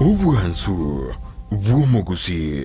Obwansu bw'omogusii.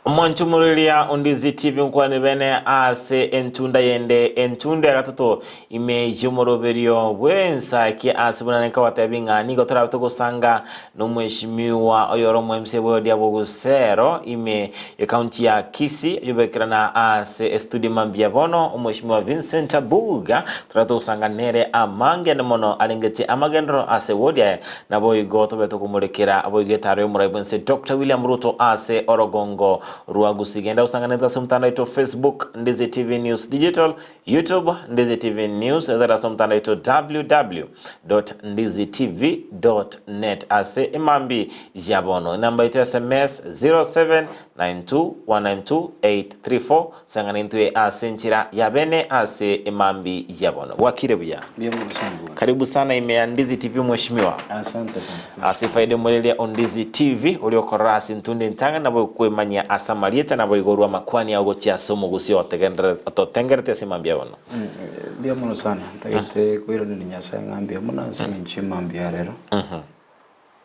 Omonche omoriria ondizi TV nkwane bene ase entunda yende entunda ya gatato ime y'omoroberio bw'ensaki ase buna nkabatebi ng'a nigo torabe togosanga nomweshimiwa oyore omo-MC bw'odia bw'Ogusero ime y'ekaunti ya Kisii oyobekerana ase estudio mambia bono omweshimiwa Vincent Abuga torabe togosanga nere amange ande mono arengetie amagenderero ase ward yaye Naboigo tobe tokomorekera boigo etaaro y'omorai bwense Doctor William Ruto ase orogongo rwa Gusii. Genda osanganete ase omotandao oito Facebook, Ndizi TV News Digital, YouTube, Ndizi TV News, ezere ase omotandao oito www.ndizitv.net ase emambi ya bono. Enamba yaito ya SMS 0792192834 Sang'ana intwe ase enchera ya bene ase emambi ya bono. Bwakire buya. Mbuya mono sana bwana. Karibu sana ime ya Ndizi TV mheshimiwa. Asante sana. Ase faida omoreria o Ndizi TV oria okorora ase entunde entang'ani nabo okwemanyia ase amarieta nabo igorwa amakwani ao gochia ase omogusi ototengerete ase emambia ya bono. Mbuya mono sana. Ntagete koiraneria Nyasae ng'a mbuya mono ase eng'encho y'emambia ya rero.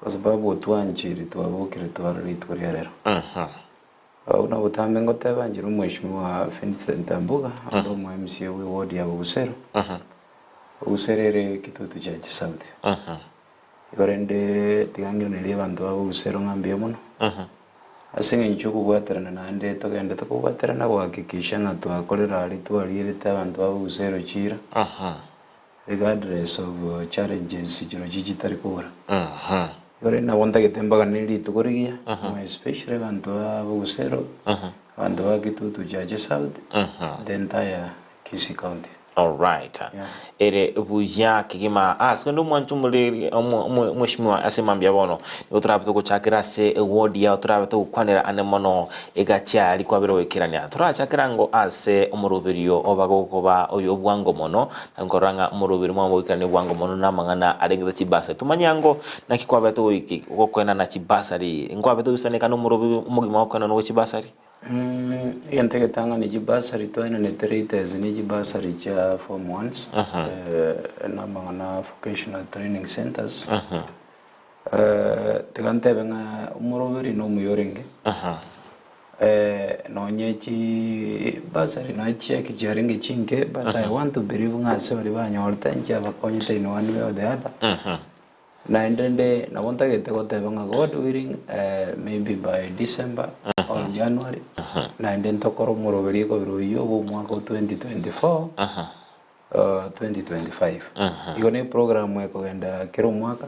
Kwa sababu otwanchire twabokire twarora rituko ria rero. Buna botambe ngoteba inche nomweshimiwa Vincent Ambuga ore omo MCA bwe ward ya Bogusero. Bogusero ere Kitutu Church South. Igo rende tiga ngiranerie abanto ba Bogusero ng'a mbuya mono ase eng'encho yokobwaterana naende togendete kobwaterana gohakikisha ng'a twakorire aria twarierete abanto ba Bogusero chiira regardless of challenges chirochio chitari kobora. Igo rende nabo ntagete mbagane rituko rigiya, more especially abanto ba Bogusero, abanto ba Kitutu Chache South, the entire Kisii County. Alright. Yeah. Ere buya kegima ase kende omwancho omoreri omweshimiwa ase mambia bono nigo torabe togochakera ase eward yao torabe togokwanera ane mono Egachia rikwabera goikerania. Torachakera ango ase omoroberio oba gokoba oyo obwango mono, na nkorora ng'a omoroberio mwabo goikerania obwango mono namang'ana arengete chibasari. Tomanye ango naki kwabete goiki gokoenana chibasari. Nkwabete goisaneka nomoroberio omogima gokoenana gwe chibasari? Egento egetang'ani chibasari twaenanete latest ne chibasari chia form ones, namang'ana vocational training centers. Tiga ntebe ng'a omoroberi nomuya orenge, nonye chibasari naye chiaki chiarenge chinke but I want to believe ng'a ase baria banyorete nchiabakonyete in one way or the other. Naende nde nabo ntagete goteba ng'a God willing maybe by December or January naende ntokore omoroberi ekobera oyio bwa omwaka o 2024 2025. Igo ne program ekogenda kera omwaka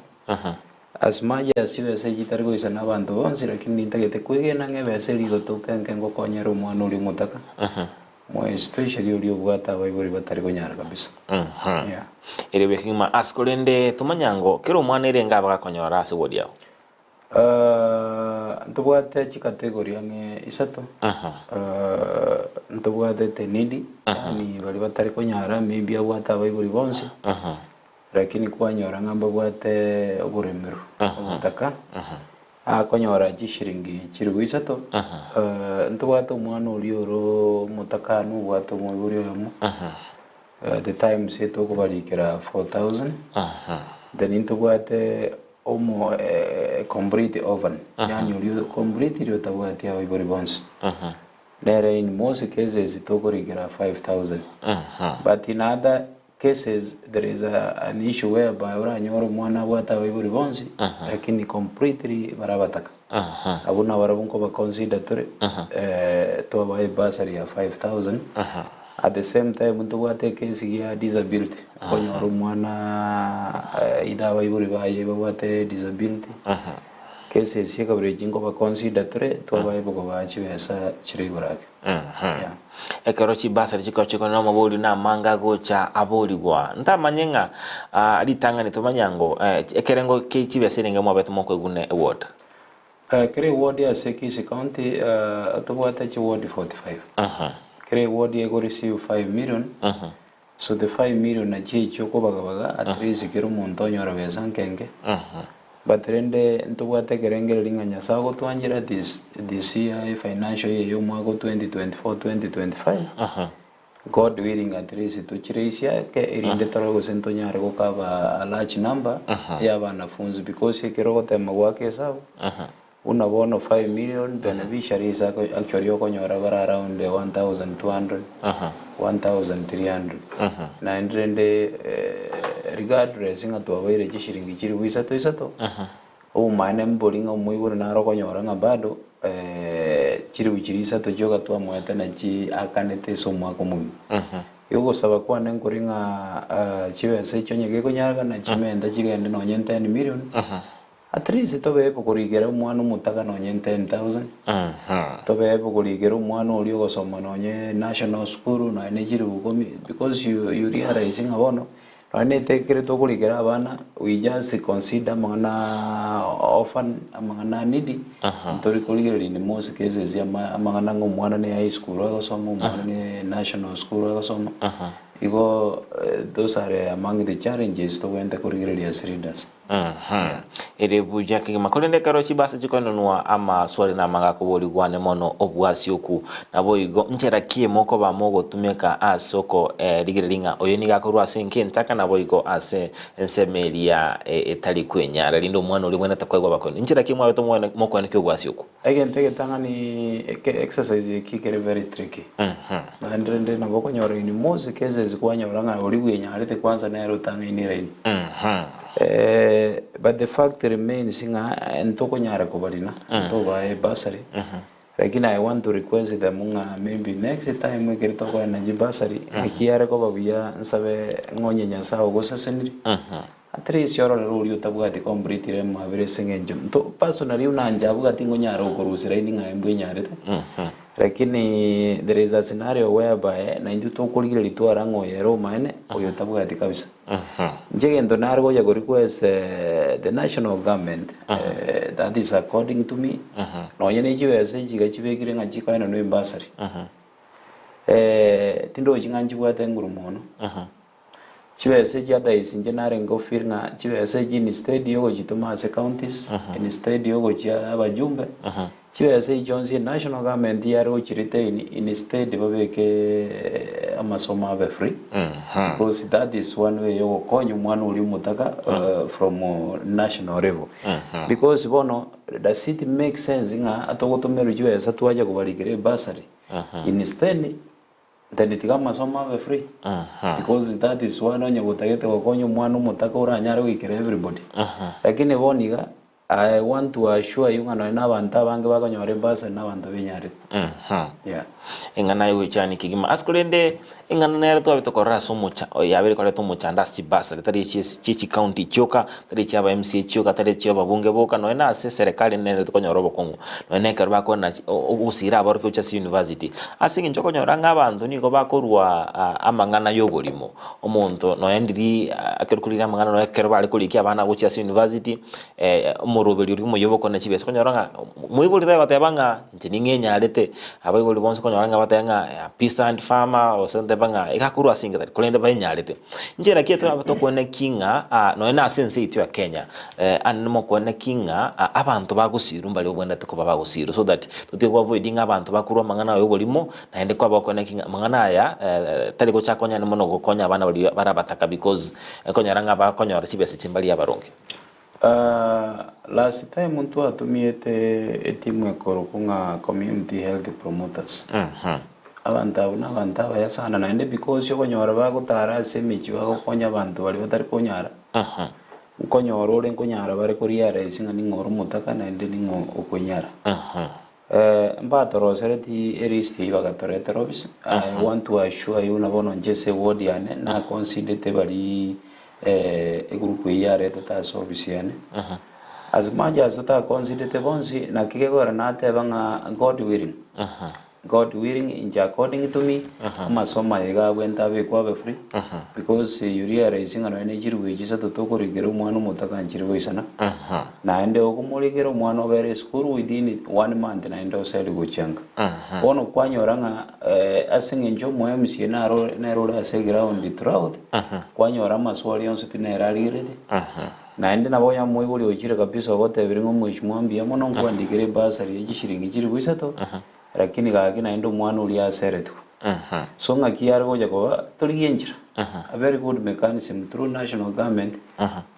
as much as chibesa echi chitari goisana abanto bonsi lakini nintagete kwegena ng'a ebesa eria igotoka enke ngokonyera omwana oria omotaka more especially oria obwate abaibori batari konyara kabisa. Yeah. Ere buya kegima ase korende tomanya ngo kera omwana ere enga abagakonyora ase ward yao. Ntobwate chicategory ang'e isato, ntobwate the needy, yaani baria batari konyara maybe abwate abaibori bonsi, lakini kwanyora ng'a mbabwate oboremeru, obotaka, akonyora chishiringi chilifu isato, ntobwate omwana oria ore omotakanu obwate omoibori oyomo, the times tokobarikera 4000, then ntobwate Omo complete orphan, yaani oria completely otabwati abaibori bonsi, nere in most cases tokorikera 5000. But in other cases there is a, an issue whereby oranyore omwana abwate abaibori bonsi lakini completely bare abataka. Abwo nabarabwo nkoba consider tore, twabaha ebursary ya 5000. At the same time ntobwate ekesi gia disability, okonyora omwana either abaibori baye babwate disability, cases chiekabira echi nkoba consider tore twabae kobaa chibesa chire igoro ake. Yeah. Ekero chibasari chikoba chikonena omobori na amanga agocha aborigwa. Ntamanye ng'a ah, ritang'ani tomanye ango eh, ekerengo kie chibesa erenge mwabete mokoigwa buna eward. Kera eward ase Kisii County tobwate chiward 45. Kera eward ego receive 5 million, so the 5 million nachio echio okobagabaga at least kera omonto onyora besa nkenke. But rende ntobwate ekerengererio ng'a Nyasae agotwanchera this this year financial year ya omwaka o 2024 2025, God willing at least tochireisia ake erinde torore gose ntonyare gokaba a large number ya abanafunzi because ekero ogotema goaka esabu buna bono 5 million beneficiaries actually okonyora bare around 1200, 1300 naende rende regardless ng'a twabaire chishiringi chilifu isato isato Obomaene mbori ng'a omoibori nare okonyora ng'a bado chilifu chiria isato chioka twamoete nachi akanete ase omwaka omogima. Igo ogosaba kwane nkori ng'a chibesa echio onye gekonyarekana chimenta chigende nonye 10 million, at least tobe able korikera omwana omotaka nonye 10,000, tobe able korikera omwana oria ogosoma nonye national school nonye ne chilifu ikomi because you you realize ng'a bono Nonya netekire tokorikera abana, we just consider amang'ana orphan, amang'ana needy, ntori korigereria in most cases ama amang'ana ng'a omwana ne high school agosoma, omwana ne national school agosoma, igo those are among the challenges tobwenerete korigereria as leaders. Ere buya kegima. Korende ekero chibasa chikoenanwa amaswali na amang'a akoborigwa ane mono obwasioku. Naboigo nchera ki mokoba mogotumeka ase okorigereria ng'a oyo nigo akorwa ase enka entaka naboigo ase ensemo eria etari kwenyara, erinde omwana oria obwenerete koegwa abakoeni. Nchera ki mwabete mokoenekia obwasioku? Egento egetang'ani eke exercise eki kere very tricky. Naende rende nabo okonyora in most cases kwanyora ng'a oria bwenyarete kwanza nere otang'aine eraini. But the fact remains ng'a ntokonyara kobarina, ntobae ebursary, lakini I want to request them ng'a maybe next time ekero tokoenda chibursary, ekiare koba buya nsabe ng'onye Nyasaye ogosesenirie, At least ororere oria otabwati completely mwabere ase eng'encho nto personally buna inche abwati ngonyara gokorusia laini ng'a embwa enyarete lakini there is a scenario whereby naintwe tokorigereria twara ng'a oyo ere omaene oyo otabwati kabisa. Inche egento nare gocha ko request the national government that is according to me nonye ne chibesa echi iga chibekire ng'a chikoenanwa ebursary tindochi ng'a nchibwate nguru mono. Chibesa echi otherwise inche narenge go feel ng'a chibesa echi instead ya ogochitoma ase counties, instead ya ogochia abajumbe, chibesa echi chionsi national government yare gochi retain instead babeke amasomo abe free because that is one way ya ogokonya omwana oria omotaka from national level. Because bono does it make sense ng'a togotomerwa chibesa twacha kobarikera ebursary instead Then tiga amasomo abe free because that is one onye gotagete gokonya omwana omotaka oranyare goikera everybody. Lakini bono iga I want to assure you ng'a nonye na abanto abange bakonyora ebursary na abanto benyarete. Yeah. Eng'ana y'ogoichania kegima. Ase korende eng'ana nere twabete korora ase omocha yabeire koreta omochando ase chibasari tari echi chie chicounty chioka, tari echia aba MCA chioka, tari echia ababunge boka, nonye na ase eserekari nere tokonyora obokong'u. Nonye na ekero bakoenda ogosira abaorokia gochia ase university. Ase eng'encho okonyora ng'a abanto nigo bakorwa amang'ana y'oborimo, omonto nonye ndiri ekero korire amang'ana nonye ekero bare korikia abana gochia ase university, omoroberio oria omuya obokona chibesa okonyora ng'a moibori tagoteba ng'a inche ning'enyarete, abaibori bonsi okonyora ng'a bateba ng'a peasant farmer gose nteba ng'a iga akorwa ase inki tari korende baenyarete. Inchera ki torabe tokwane ki ng'a nonye na ase ense yaito ya Kenya, ande mokwane ki ng'a abanto bagosirwa mbare obwenerete koba bagosirwa so that totige ko avoid ng'a abanto bakorwa amang'ana aya oborimo, naende kwaba okwane ki ng'a amang'ana aya tari gocha akonyane mono gokonya abana baria bare abataka because okonyora ng'a bakonyora chibesa echi mbari abaronge. Last time ntwatumiete etimu ekorokwa ng'a community health promoters. Abanto abwo na abanto abaya sana naende because okonyora bagotara ase emechie bagokonya abanto baria batari konyara, nkonyora ore nkonyara bare ko realize ng'a ning'o ore omotaka naende ning'o okonyara. Mbatorosereti elist eyio bagatoretera office, I want to assure you buna bono inche ase eward yane na considerete baria egroup eyio yaretete ase office yane. As much as totaconsiderete bonsi, naki gekogera nateba ng'a God willing. God willing inche according to me amasomo aye iga abwente abekwe abe free because you realize ng'a nonye ne chiribu echi isato tokorikera omwana omotaka nchiri goisana naende okomorikera omwana obere esukuru within one month naende oseri gochia nka. Bono kwanyora ng'a ase eng'encho omo MCA naro nere ore ase eground throughout kwanyora amaswali onsi pi nere arigerete. Naende nabo onye omoibori ochire kabisa ogotebirie ng'a omweshimiwa mbuya mono nkwandikere ebasari ya chishiringi chilifu isato, lakini gaki naende omwana oria aseretigwe. So ng'aki yare gocha koba, torigie enchera, a very good mechanism through national government,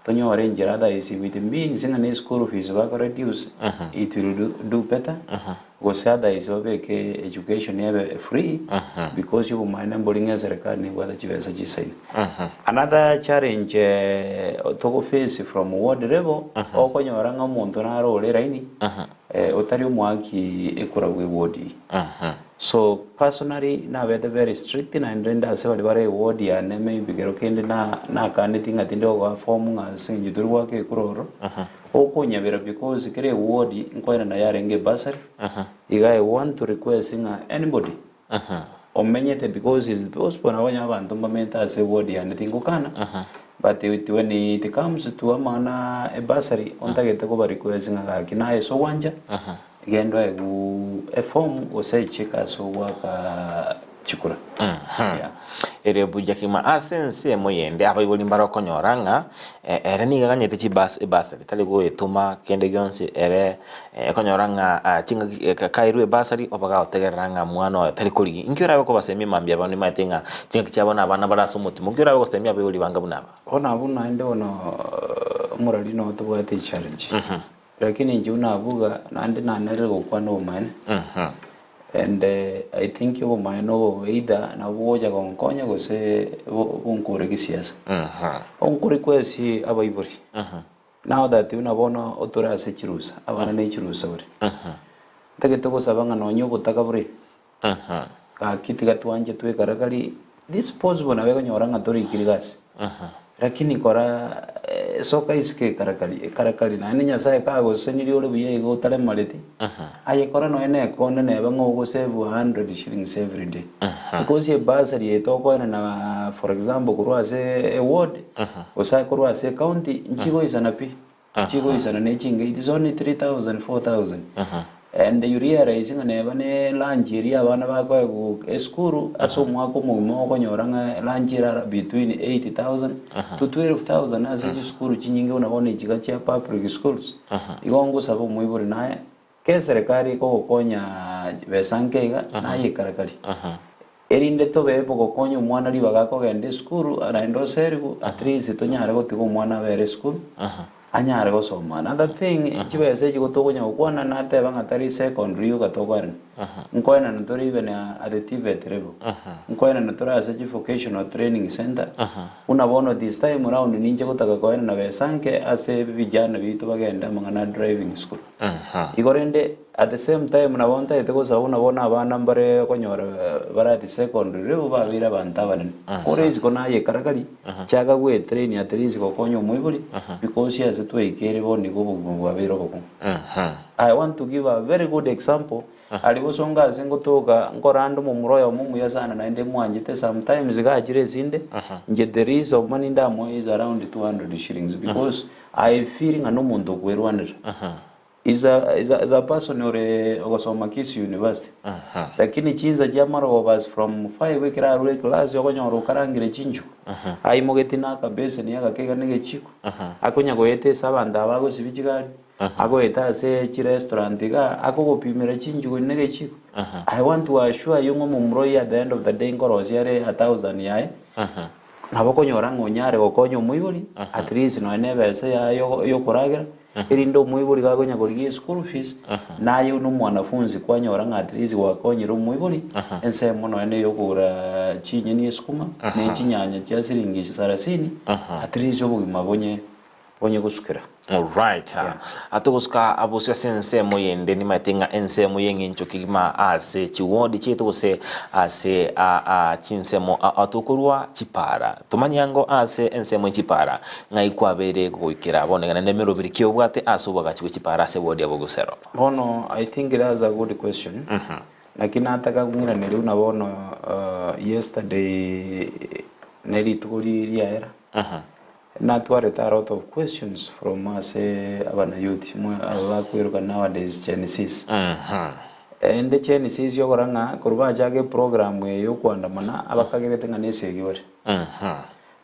tonyore enchera otherwise if it means ng'a ne school fees bako reduce, it will do, do better, gose otherwise babeke education ebe free, because obomaene mbori ng'a eserekari nebwate chibesa chisaine. Another challenge togo face from ward level, okonyora ng'a omonto nare ore line, otari omoaki ekura bwe ward eye. So personally nabete very strict naende rende ase baria bare eward yane maybe kero kende na nakaneti ng'a tindi gokoa form ng'a ase eng'encho tori goaka ekura ororo, okonyabera because kera eward nkoenana yarenge ebursary, iga I want to request ng'a anybody omenyete because is possible nabo onye abanto mbamenyete ase eward yane tingokana, but it when it comes to amang'ana ebursary ontagete koba request ng'a gaki naye ase ogwancha. Genda oegwe efomu gose echeck ase ogoaka chikura. Yeah. Ere buya kegima ase ensemo eyende abaibori mbare okonyora ng'a ere nigo aganyete chibas ebasari tari goetoma kende gionsi ere okonyora ng'a chingaki kairwe ebasari oba gagotegerera ng'a mwana oye tari korigia. Inki orabe okobasemia mambia bono nimanyete ng'a chingaki chiabo na abana bare ase omotimo, nki orabe ogosemia abaibori banga buna aba? Bono abwo naende bono omorari noo tobwate echallenge. Lakini inche buna abuga naende nanarire gokwana obomaene, and I think obomaene obo either nabo bogocha gonkonya gose bonkore gisiasa. Onkore kwesi abaibori, now that buna bono otore ase chirusa, abana ne chirusa bare, ntagete gosaba ng'a nonye obotaka bore, gaki tiga twanche twekarakari, this possible nabo ekonyora ng'a torikiri gasi, lakini kora soka isiko ekarakari, ekarakari naende Nyasaye kagosesenirie ore buya iga otaremareti, aye kora nonye na ekonda neba ng'a ogosave 100 shillings every day, because ebursary eye tokoenana for example korwa ase eward, gose korwa ase ecounty, nchigoisana pi. Chigoisana ne chinga it is only 3000 4000 and you realize ng'a neba ne lunch eria abana bakoegwa esukuru ase omwaka omogima okonyora ng'a lunch erara between 8000 to 12000 ase chisukuru chinyinge buna bono echiga chia public schools. Igo ngosaba omoibori naye Ke eserekari ekogokonya besa nke iga, naye ekarakari. Erinde tobe bogokonya omwana ribaga akogenda esukuru, naende oserigwe, at least tonyare gotiga omwana abere esukuru, anyare gosoma. Another thing, chibesa echi gotokonya gokwana, nateba ng'a tari secondary yoka tokoenana. Nkoenana tore even at the TVET level. Nkoenana tore ase chi vocational training center, buna bono this time round ninche gotaka koenana besa nke ase vijana baito bagende amang'ana a driving school. Igo rende at the same time nabo ntagete gosaba buna bono abana mbare okonyora bare at secondary level babeire abanto abanene. Kore isiko naye ekarakari, chaka gwe train at least gokonya omoibori because ase twaikeire bono nigo obogima bwabeire obokong'u. I want to give a very good example, aria bosongo ase ngotoka nkorande omomura oyomo omuya sana naende mwanchete sometimes gachire esinde, inche the least of money ndamoe is around 200 shillings because I feel ng'a nomonto okwerwanera. Is a, is a, is a person ore ogosoma Kisii University. Lakini chinsa chia marogoba as from 5 ekero arure eclass okonyora okarangire chinchugu. Aimogeti na akabeseni agake iga na egechiko. Akonya goeta ase abanto aba agosibia chigari, agoeta ase chirestaurant igaa, akogopimera chinchugu na egechiko. I want to assure you ng'a omomura oyio at the end of the day nkorosia are a thousand yaye. Nabo okonyora ng'a onyare gokonya omoibori, at least nonya na ebesa yaye yokoragera, erinde omoibori gakonya korigia eschool fees, naye buna omwanafunzi kwanyora ng'a at least gwakonyire omoibori, ensemo nonya na eyokogora chinyeni esukuma, na chinyanya chia siringi sarasini, at least obogima bonye bonye gosukera. Alright. Yeah. Atogosuka abosio ase ensemo yende nimaete ng'a ensemo y'eng'encho kegima ase chiwodi chiaito gose ase a, a, chinsemo a, atokorwa chipara. Tomanye ango ase ensemo ye chipara ng'ai kwabeire goikera bono iga naende emeroberi ki obwate ase obwagachi bwe chipara ase ewodi ya Bogusero. Bono I think that's a good question. Naki nataka ng'iraneria buna bono yesterday ne rituko riaera, natwarete a lot of questions from ase abanayouth aba bakweruka nowadays Gen Zs. Ende Gen Zs okora ng'a korwa bachaka eprogram eye ya okoandamana abakagerete ng'a na esegi bare.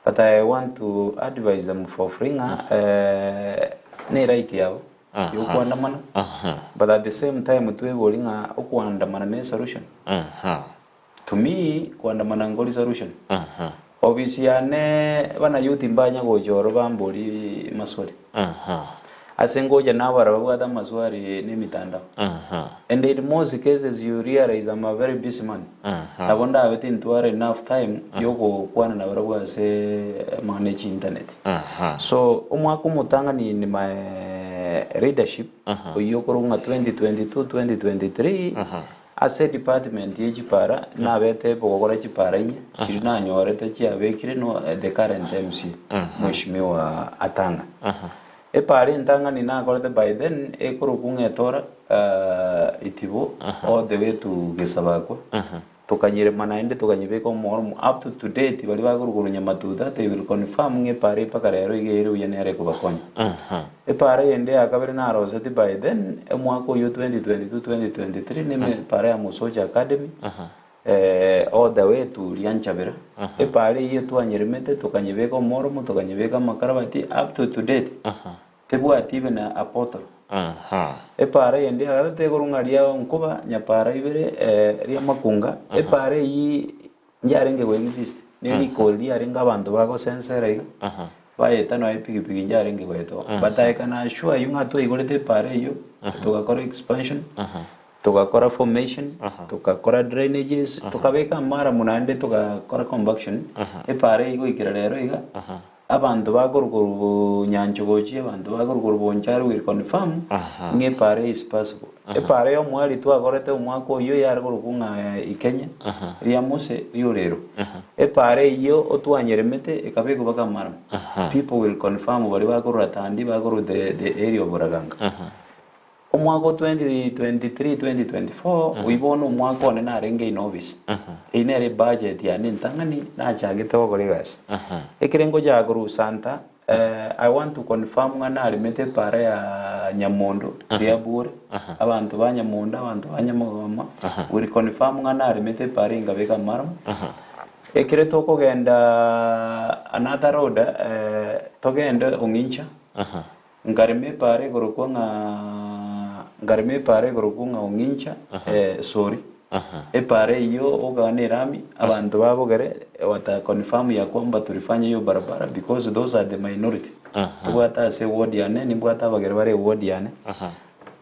But I want to advise them for free ng'a ne right yabo yokoandamana but at the same time twebori ng'a okoandamana ne solution. To me koandamana nkori solution. Ofisi yane bana youth mbanya gocha oro bambori maswali. Ase ngocha nabara babwate amaswali ne emitandao. And in most cases you realize I'm a very busy man. Nabo ndabe tintwara enough time yogokwana nabarabwo ase amang'ana e chinternet. So omwaka omotang'ani in my leadership oyio okorokwa ng'a 2022 2023 ase edepartment ye chipara nabete bogokora chipara inye chiria nanyorete chiabekire no the current MCA Mheshimiwa Atanga. Epaara entang'ani nakorete by then ekorokwa ng'a etora itibo all the way to Gesabakwa, tokanyerema naende tokanyebeka omoro up to today tibari bakorwa korwa Nyamatuta they will confirm ng'a epaara eye mpaka rero iga ere buya nere ekobakonya. Epaara eyende ya kabere naroseti by then omwaka oyio 2022 2023 neme epaara ya Mosocho Academy All the way to Rianchabera, epaara eyio twanyeremete tokanyebeka omoromo tokanyebeka amakarabati up to to date tebwati even a pothole. Epaara eyende ya gatato ekorwa ng'a ria nkoba nyapaara ibere ria makunga, epaara eyio yarenge go exist ne rikori riarenge abanto bagosensera iga bayeta nonya epikipiki yarenge goeta oo. But I can assure you ng'a twaigorete epaara eyio togakora expansion. Togakora formation, togakora drainages, tokabeka amaramu naende togakora compaction, epaara eyio goikera rero iga, abanto bakorwa korwa Nyancho gochia, abanto bakorwa korwa Bonchari will confirm ng'a epaara eye is passable. Epaara ya omweri twakorete omwaka oyio yare korokwa ng'a Ikenye, ria Mose, riorero. Epaara eyio otwanyeremete ekabekwa mpaka amaramu. People will confirm baria bakorwa Tandi, bakorwa the the area of Raganga. Omwaka o 2023 2024 oyio bono omwaka one narenge in office. Eyio nere ebudget yane entang'ani nachagete gokora egasi. Ekere ngochaka korwa Santa I want to confirm ng'a naremete epara ya Nyamondo ria Bure, abanto ba Nyamondo, abanto ba Nyamagoma will confirm ng'a naremete epara eye nkabeka murram. Ekere tokogenda another road togende Ong'incha. Nkarema epaara ekorokwa ng'a nkarema epaara ekorokwa ng'a Ong'incha Sori. Epaara eyio okogana erami, abanto ba bogere wata confirm ya kwamba tulifanya hiyo barabara because those are the minority. Tobwate ase eward yane, nimbwate abagere bare eward yane.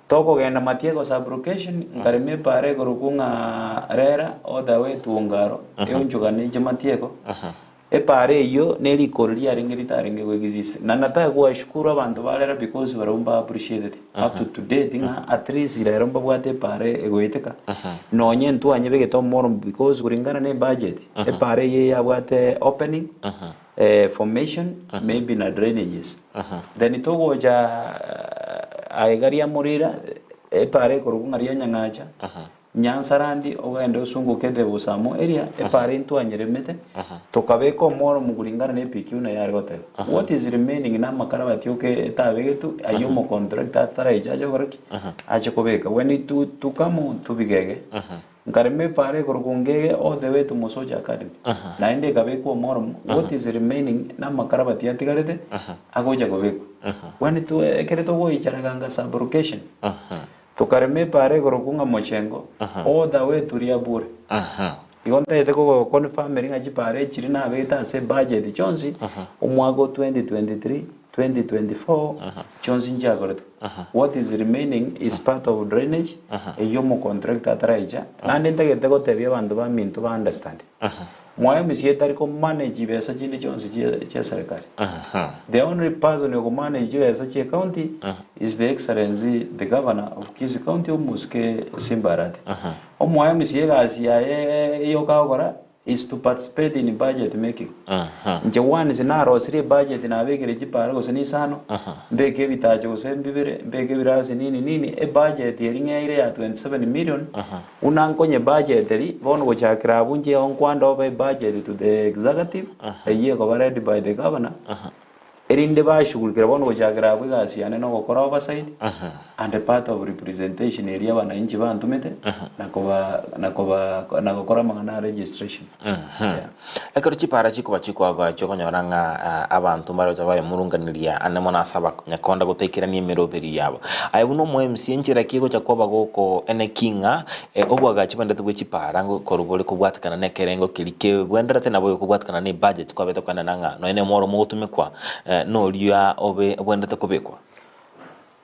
Tokogenda Matieko sub location, nkarema epaara ekorokwa ng'a Rera all the way to Ongaro, eonchogane eche Matieko. Epaara eyio ne rikoro riarenge ritarenge go exist. Na nataka kowashukuru abanto ba rero because barabwo mba appreciated up to today ng'a at least rero mbabwate epaara egoeteka nonye ntwanyebegete omoro because kulingana ne ebudget epaara eyio yabwate opening, formation maybe na drainages. Then togocha aiga ria Murira epaara ekorokwa ng'a ria Nyang'acha. Nyansarandi ogende osungoke the Bosamo eria epaara intwanyeremete tokabeka omworomo kulingana ne PQ naye are goteba. What is remaining na amakarabati oke etabegetwe ayio omocontractor ataraicha ache gokora ki? Ache kobeka. When to to come to Bigege nkarema epaara ekorokwa Ngege all the way to Mosocho Academy naende ekabekwa omworomo what is remaining na amakarabati atigarete agocha kobekwa. When to ekere togoicharaganga sub location. Tokarema epaara ekorokwa ng'a Mochengo, all the way to Riabure. Igo ntagete kogo confirm ng'a chipaara echi chiria nabegete ase ebudget chionsi, omwaka o 2023, 2024, chionsi nchiakoretwe. What is remaining is part of drainage, eyio omocontractor ataraicha. Naende ntagete gotebia abanto baminto ba understand. Mwaye omosie etari ko manage chibesa chinde chionsi chie chia serikali. The only person oko manage chibesa chie county is the excellency the governor of Kisii county omosike Simba Arati. Omwaye omosie egasi yaye eyoka agokora. is to participate in budget making. Inche once narosirie ebudget nabekire chipara gose nisano, mbeke ebitacho gose mbibere, mbeke ebirasi nini nini, ebudget eria ng'eire ya 27 million, buna nkonye budget eria, bono gochakera abwo inche nkwande over ebudget to the executive, eyio ekoba led by the governor, Erinde bashughulikire bono gochakera abwo egasi yane nogokora oversight and part of representation eria abananchi bantomete na koba na koba na gokora amang'ana a registration. Yeah. Ekero chipara chikoba chikoagachwa okonyora ng'a ah, abanto mbare gocha bayemurunganeria ande mono ase abanyakonda gotaikerania emeroberi yabo. Aye buna omo MC enchera ki egocha koba goko eneki ng'a eh, obwagachi bwendete bwe chipara korwa bore kobwatekana na ekerengo keria kebwenderete nabo gekobwatekana na ebudget kwabete koenena ng'a nonya na omoro mogotumekwa eh, noria obe obwenerete kobekwa.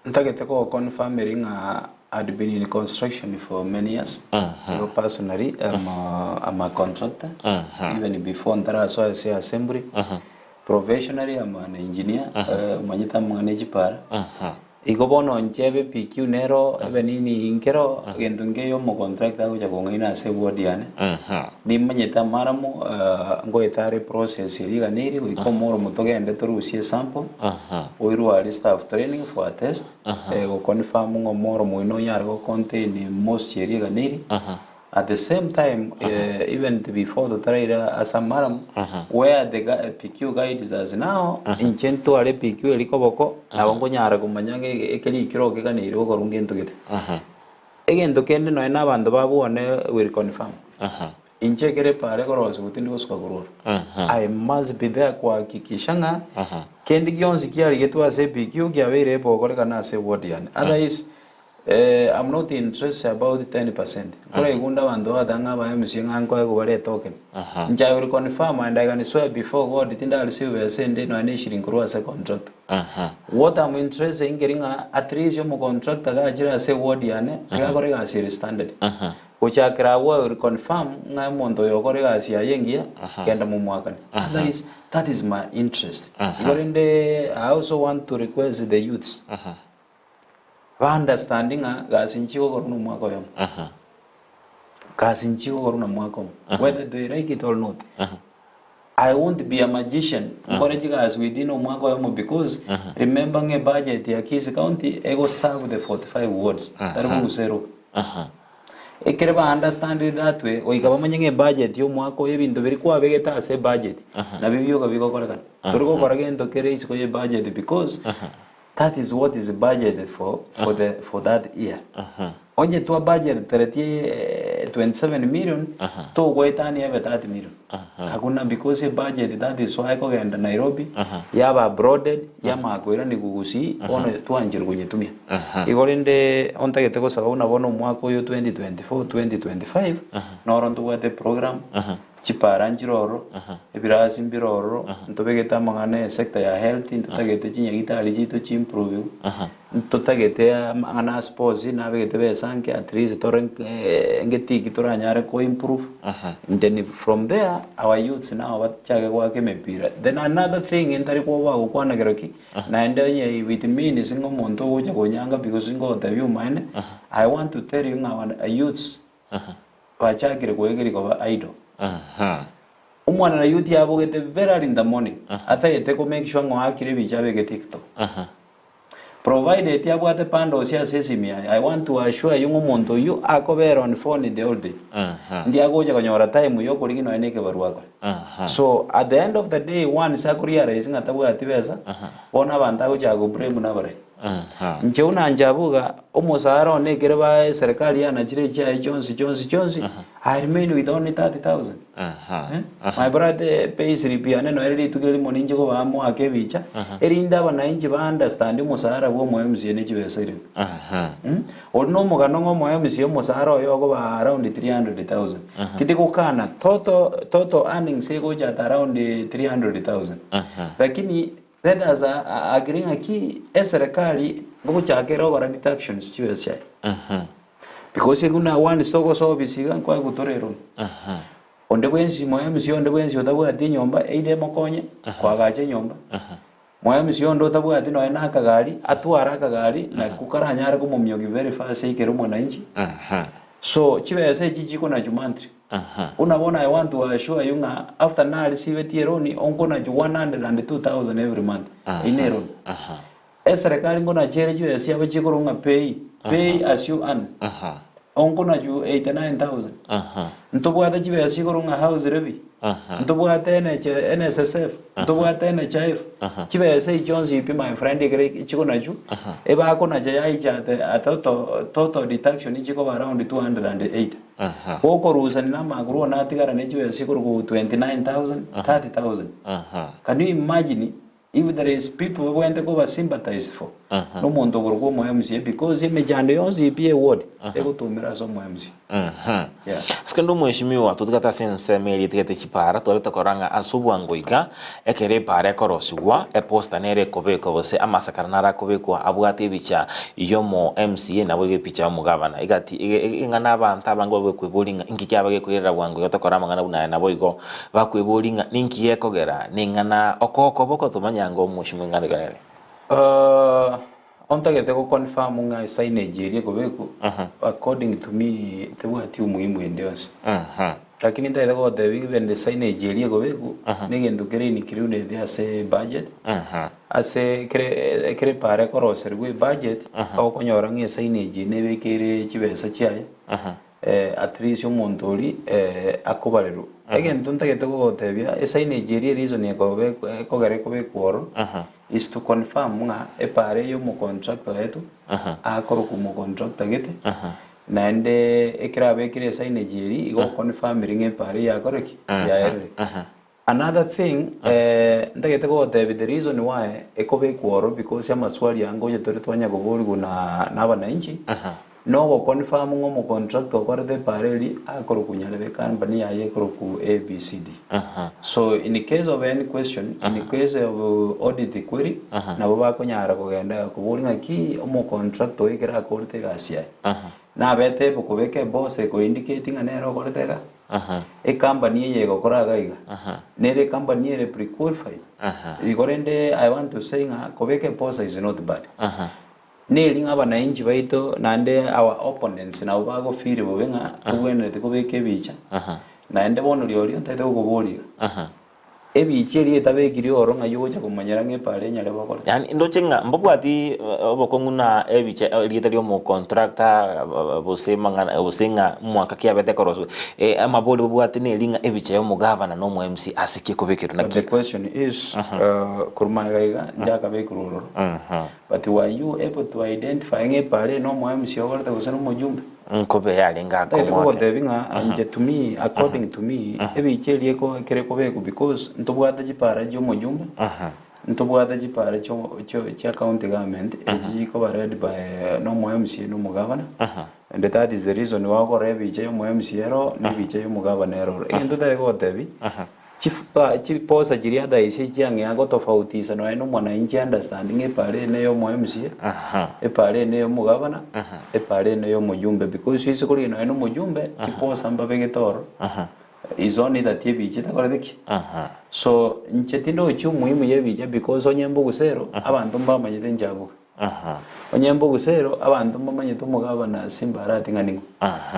Ntagete go confirm eri ng'a I'd been in construction for many years. Igo personally I'm a, I'm a contractor. Even before ntarasoa ase assembly. Professionally I'm an engineer, eh, omanyete amang'ana e chipara. Igo bono inche ebe PQ nero ebe nini nkero egento nkeiyo omocontractor agocha kong'aina ase eward yane, nimanyete amaramu ngoeta are process eria iga neri goika omoro togende torusie esample, oirwe aria staff training for a test, goconfirm ng'a omoro moino onyare go contain moisture eria iga neri. At the same time, even before totaraira ase amaramu, where the PQ guides us now, inche ntware PQ eria koboko, nabo nkonyara komanya ng'a ekeri ekero okeganeire gokorwa ngento gete. Egento kende nonya na abanto ba bwane will confirm. Inche ekero epara ekorosigwa tindi gosuka korwa oro. I must be there kuhakikisha ng'a kende gionsi kiarigetwe ase ePQ kiabeire ebogorekana ase eward yane. Otherwise, I'm not interested about 10%. Nkoraigwa onde abanto bagoteba ng'a aba MC ng'a nkoegwa bare etoken. Inche I will confirm and I can swear before God tinda receive besa ende nonya ne eshiringi korwa ase contractor. What I'm interested nkeri ng'a at least omocontractor gachire ase eward yane tiga akore egasi ere standard. Gochakera abwo I will confirm ng'a omonto oyo okore egasi yaye engiya genda momwakane. Otherwise that is my interest. Igo rende I also want to request the youths. Ba understand ng'a gasi nchigokorwa na omwaka oyomo. Gasi nchigokorwa na mwaka omo. Whether they like it or not. I won't be a magician nkore chigasi within omwaka oyomo because remember ng'a ebudget ya Kisii County ego serve the 45 wards tari bogusero. Ekere ba understand it that way goika bamanye ng'a ebudget ya omwaka oyo ebinto biria kwabegete ase ebudget nabio bioka bigokorekana. Tori gokora gento kere isiko ya ebudget because That is what is budgeted for for the for that year. Onye twa budgeteretie 27 million togoetania ebe 30 million. Hakuna because e budget that is why ekogenda Nairobi yaba abroaded yamanya koiraniwa gusii bono twanchire konyetumia. Igo rende ontagete gosaba buna bono omwaka oyo 2024 2025 noro ntobwate program Chipara nchire ororo, ebirasi mbire ororo, ntobegete amang'ana esector ya health, ntotagete chinyagitari chiaito chiimproviwe, ntotagete amang'ana a sports nabegete besa nke at least tore ngetiki toranyare koimprove, then from there our youths nabo bachake goaka emepira. Then another thing ntari koboa gokwana kero ki, naende onye if it means ng'a omonto ogocha konyanga because ngogotebia omaene, I want to tell you ng'a our youths Bachakire koegeria koba idle. Omwana na youth yabogete very early in the morning atagete ko make sure ng'a oakire ebicha abeke tiktok. Provided abwate bundles ase esimi yaye, I want to assure you ng'a omonto oyio akobera on phone the whole day. Ndi agocha konyora time ya okorigia nonya na ekebarua akore. So at the end of the day once ako realize ng'a tabwati besa, bono abanto agochaka ko blame nabarai. Inche buna inche abwo iga, omosara one ekere ba eserekari yanachire echiaye chionsi chionsi chionsi, I remain with only 30,000. Eh? My brother, pay slip yane noere rituko erimo ninche kobaa moake ebicha, erinde abanainchi ba understand omosara bwa omo MCA ne chibesa ere. Mm? Ori na omogano ng'a omo MCA omosara oye okoba around 300,000. Tindi gokana total total earnings egocha at around 300,000. Lakini Let us agree ng'aki eserekari ngochaka ere gokora deductions chibesa chiaye. Because buna once togosoa ofisi iga nkoe gotora eroom. Onde bwensi mo MC onde bwensi otabwati enyomba either emokonye koagacha enyomba. Mo MC onde otabwati nonya na akagari atware akagari naku karanyare komomioki very fast aikere omwananchi. So chibesa echi chikonachu monthly. Buna bono I want to assure you ng'a after narisibetie eloni onkonachu 102,000 every month. Eyio ne eloni. Eserekari nkonacha ere chibesa chiabo chikorwa ng'a pay, pay as you earn. Onkonachu 89,000. Ntobwate chibesa chikorwa ng'a house levy, ntobwate NH, NSSF, ntobwate NHIF. Chibesa echi chionsi pi my friend ekere chikonachu, ebakonacha yaicha at a total, total deduction chikoba around 280. Gokorusania na amagoro one atigara ne chibesa chikorwa 29,000, 30,000. Can you imagine If there is people babwenerete koba sympathized for, nomonto okorokwa omo MCA because emechando yonsi pi ye ward egotumera ase omo MCA. Yeah. Ase kende omweshimiwa totigate ase ensemo eria etigete chipara twarete korora ng'a ase obwango iga ekero epara ekorosigwa eposter nere ekobekwa gose amasakara naro akobekwa abwate ebicha yomo MCA naboigo epicha yomogabana egati ege ng'a abanto abange bagokweboria ng'a inki kiaba gekoirera bwango iga tokore amang'ana buna aya naboigo Bakweboria ng'a ninki gekogera ning'ana okoboko tomanya ng'a omweshimiwa ing'ana iga nere. Ontagete go confirm ng'a signage eria ekobekwa according to me tebwati umuhimu ende yonsi. Lakini ntagete gogotebia even the signage eria ekobekwa negento kere included ase budget ase kere ekere epara ekoroserigwa ebudget okonyora ng'a esignage nebekeire chibesa chiaye. At least omonto oria akobarerwa. Egento ntagete gogotebia, esignage eria ereason ekobekwa ekogera ekobekwa oro, is to confirm ng'a epara eye omocontractor oetwe, akorokwa omocontractor gete, naende ekero abekire esignage eria, igo oconfirmire ng'a epara eye yakore ki? Yaerire. Another thing, ntagete gogotebia the reason why ekobekwa oro because amaswali aya ngocha tore twanya koborigwa na na abananchi, nogoconfirm ng'a omocontractor okorete epara eria akorokwa Nyarebe company yaye ekorokwa ABCD. So in case of any question, in case of audit query, nabo bakonyara kogenda koboria ng'aki omocontractor oyo ekero akorete egasi yaye, nabete ebokobeka ebosa ekoindicate ng'a nere okorete iga. Ecompany eye egokora iga iga, nere ecompany ere pre-qualified. Igo rende I want to say ng'a kobeka eposa is not bad. Neri ng'a abananchi baito naende our opponents nabo bago feel bobe ng'a tobwenereti kobeka ebicha, naende bono rirorio ntagete gokoboria iga, Ebiichi eria etabekiri oro ng'ai ogocha komanyera ng'a epaara enyare gokora. Yaani ndoche ng'a mbobwati obokong'u na ebicha erieta ri'omocontractor gose mang'ana gose ng'a omwaka ki abete koroswa amabori babwate neri ng'a ebicha ya omogavana na omo MC ase ki ekobekerwa But the naki. question is, korwa magega iga nchakabekirwe ororo, but were you able to identify ng'a epaara eye nomo MC okorete gose nomojumbe? Nkobe yarenge Ntagete akong'u ake. kogotebi ng'a inche to me, according to me, ebicha eria eko ekere ekobekwa because ntobwate chipara chia omojumbe, ntobwate chipara chio chio chia county government echi chikoba led by na omo MCA na omogavana, and that is the reason why okora ebicha ya omo MCA ero na ebicha ya omogavana ero oro. Egento ntagete kogotebi. Chifa chiposa chiria otherwise chiang'ea gotofautisa nonya na omwananchi understand ng'a epara eye neya omo MCA, epara eye neya omogavana, epara eye neya omojumbe because ase korigia nonya na omojumbe, chiposa mbabegete ororo, is only that ebicha etakorete ki? So inche tindochi umuhimu ya ebicha because onye mbogusero, abanto mbamanyete inche abwo. Onye mbogusero, abanto mbamanyete omogabana ase embarati ng'a ning'o.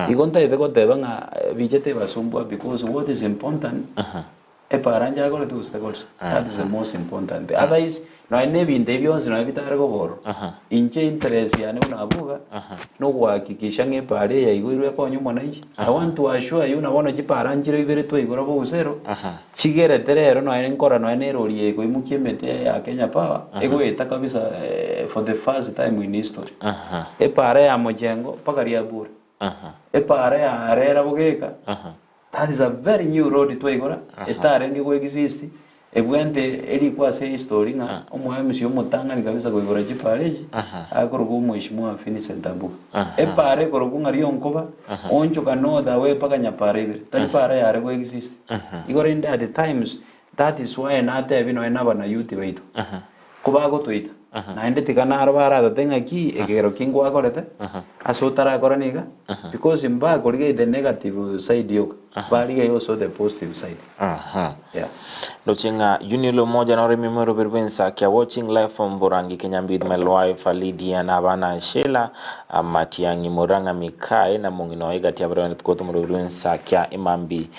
Igo ntagete goteba ng'a bicha tebasumbua because what is important, epara njakorete gose takoreti, that is the most important. Otherwise, nonya na ebinto ebi bionsi nonya bitare koba ororo, inche interest yane buna abwo iga, nogohakikisha ng'a epara eye yaigoirwe ekonye omwananchi. I want to assure you na bono chipara nchire ibere twaigora bogusero, Chigerete rero nonya nkora nonya nerori eye ekoimokia emete ya Kenya Power egoeta kabisa for the first time in history. Epara ya Mochengo mpaka Riabura, epara ya Rera Bogeka, that is a very new road twaigora etarenge go exist ebwente erikwe ase history ng'a omo MC omotang'ani kabisa koigora chipara echi akorokwa omweshimiwa Vincent Abuga. Epara ekorokwa ng'a Rionkoba onchoka north away mpaka Nyapara ibere tari para yare go exist. Igo rende at times that is why natebi nonya na abanayouth baito, kobagotoita. Naende tiga naro baratote ng'aki ekegero ki ngwakorete ase otarakora niga because mbakorigetie the negative side yoka, barigetie also the positive side. Yeah. Ndoche ng'a Union Umoja na oremi mweroberi bw'ensakia watching live from Borangi Kenyambi with my wife Lydia na abana Sheila Matiang'i Murang'a Mikae na mong'ina oye gati abare bane tukote omoroberi bw'ensakia emambi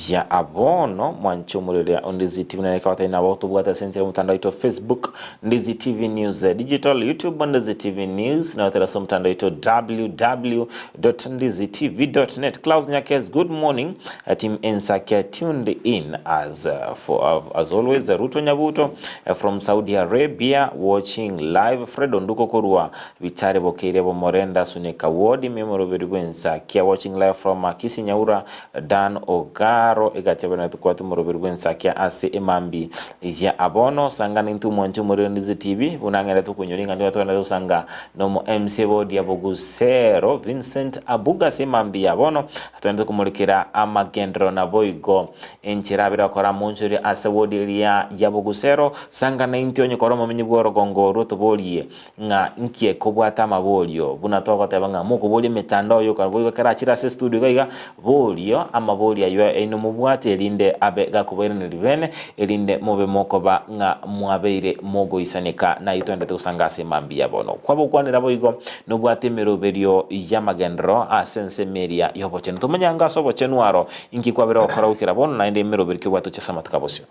ya abono mwanche omoreria Ondizi TV na reka batari nabo tobwate ase enchera omotandao oito Facebook Ndizi TV News Digital, YouTube Ndizi TV News, na ase omotandao oito www.ndizitv.net. Klaus Nyakes, good morning. Team Ensakia tuned in as for as always. Ruto Nyabuto from Saudi Arabia watching live. Fred Onduko korwa Bitare Bokeire Bomorenda Suneka Ward Memoroberi bw'Ensakia watching live from Kisii Nyaura Dan Ogaro egati abana tukwate omoroberi bw'Ensakia ase emambi ya abono sanga nintwe omwanchi omorero Ndizi TV buna ng'erete okonyora ing'ana nigo togenda gosanga nomo MC Bodia Bogusero Vincent Abuga ase emambi ya bono togende komorikera amagenderero naboigo enchera abere gokora amonchoria ase wodi eria ya Bogusero sanga naintwe onye kore omomenyi bw'orogongo orwo toborie ng'a nki ekobwata amaborio, buna togoteba ng'a mokoboria emetandao yoka boigo ekero achire ase estudio iga iga, borio amaborio ayio aino mobwate erinde abe gakobairaneria bene, erinde mobe mokoba ng'a mwabeire mogoisaneka naye toendete gosanga ase mambia bono. Kwabokwanera boigo nobwate emeroberio y'amagenderero ase ensemo eria y'obochenu. Tomanye anga ase obochenu aro inki kwabere gokora goikera bono naende emeroberio ki obwate gochia ase amatuko abosio.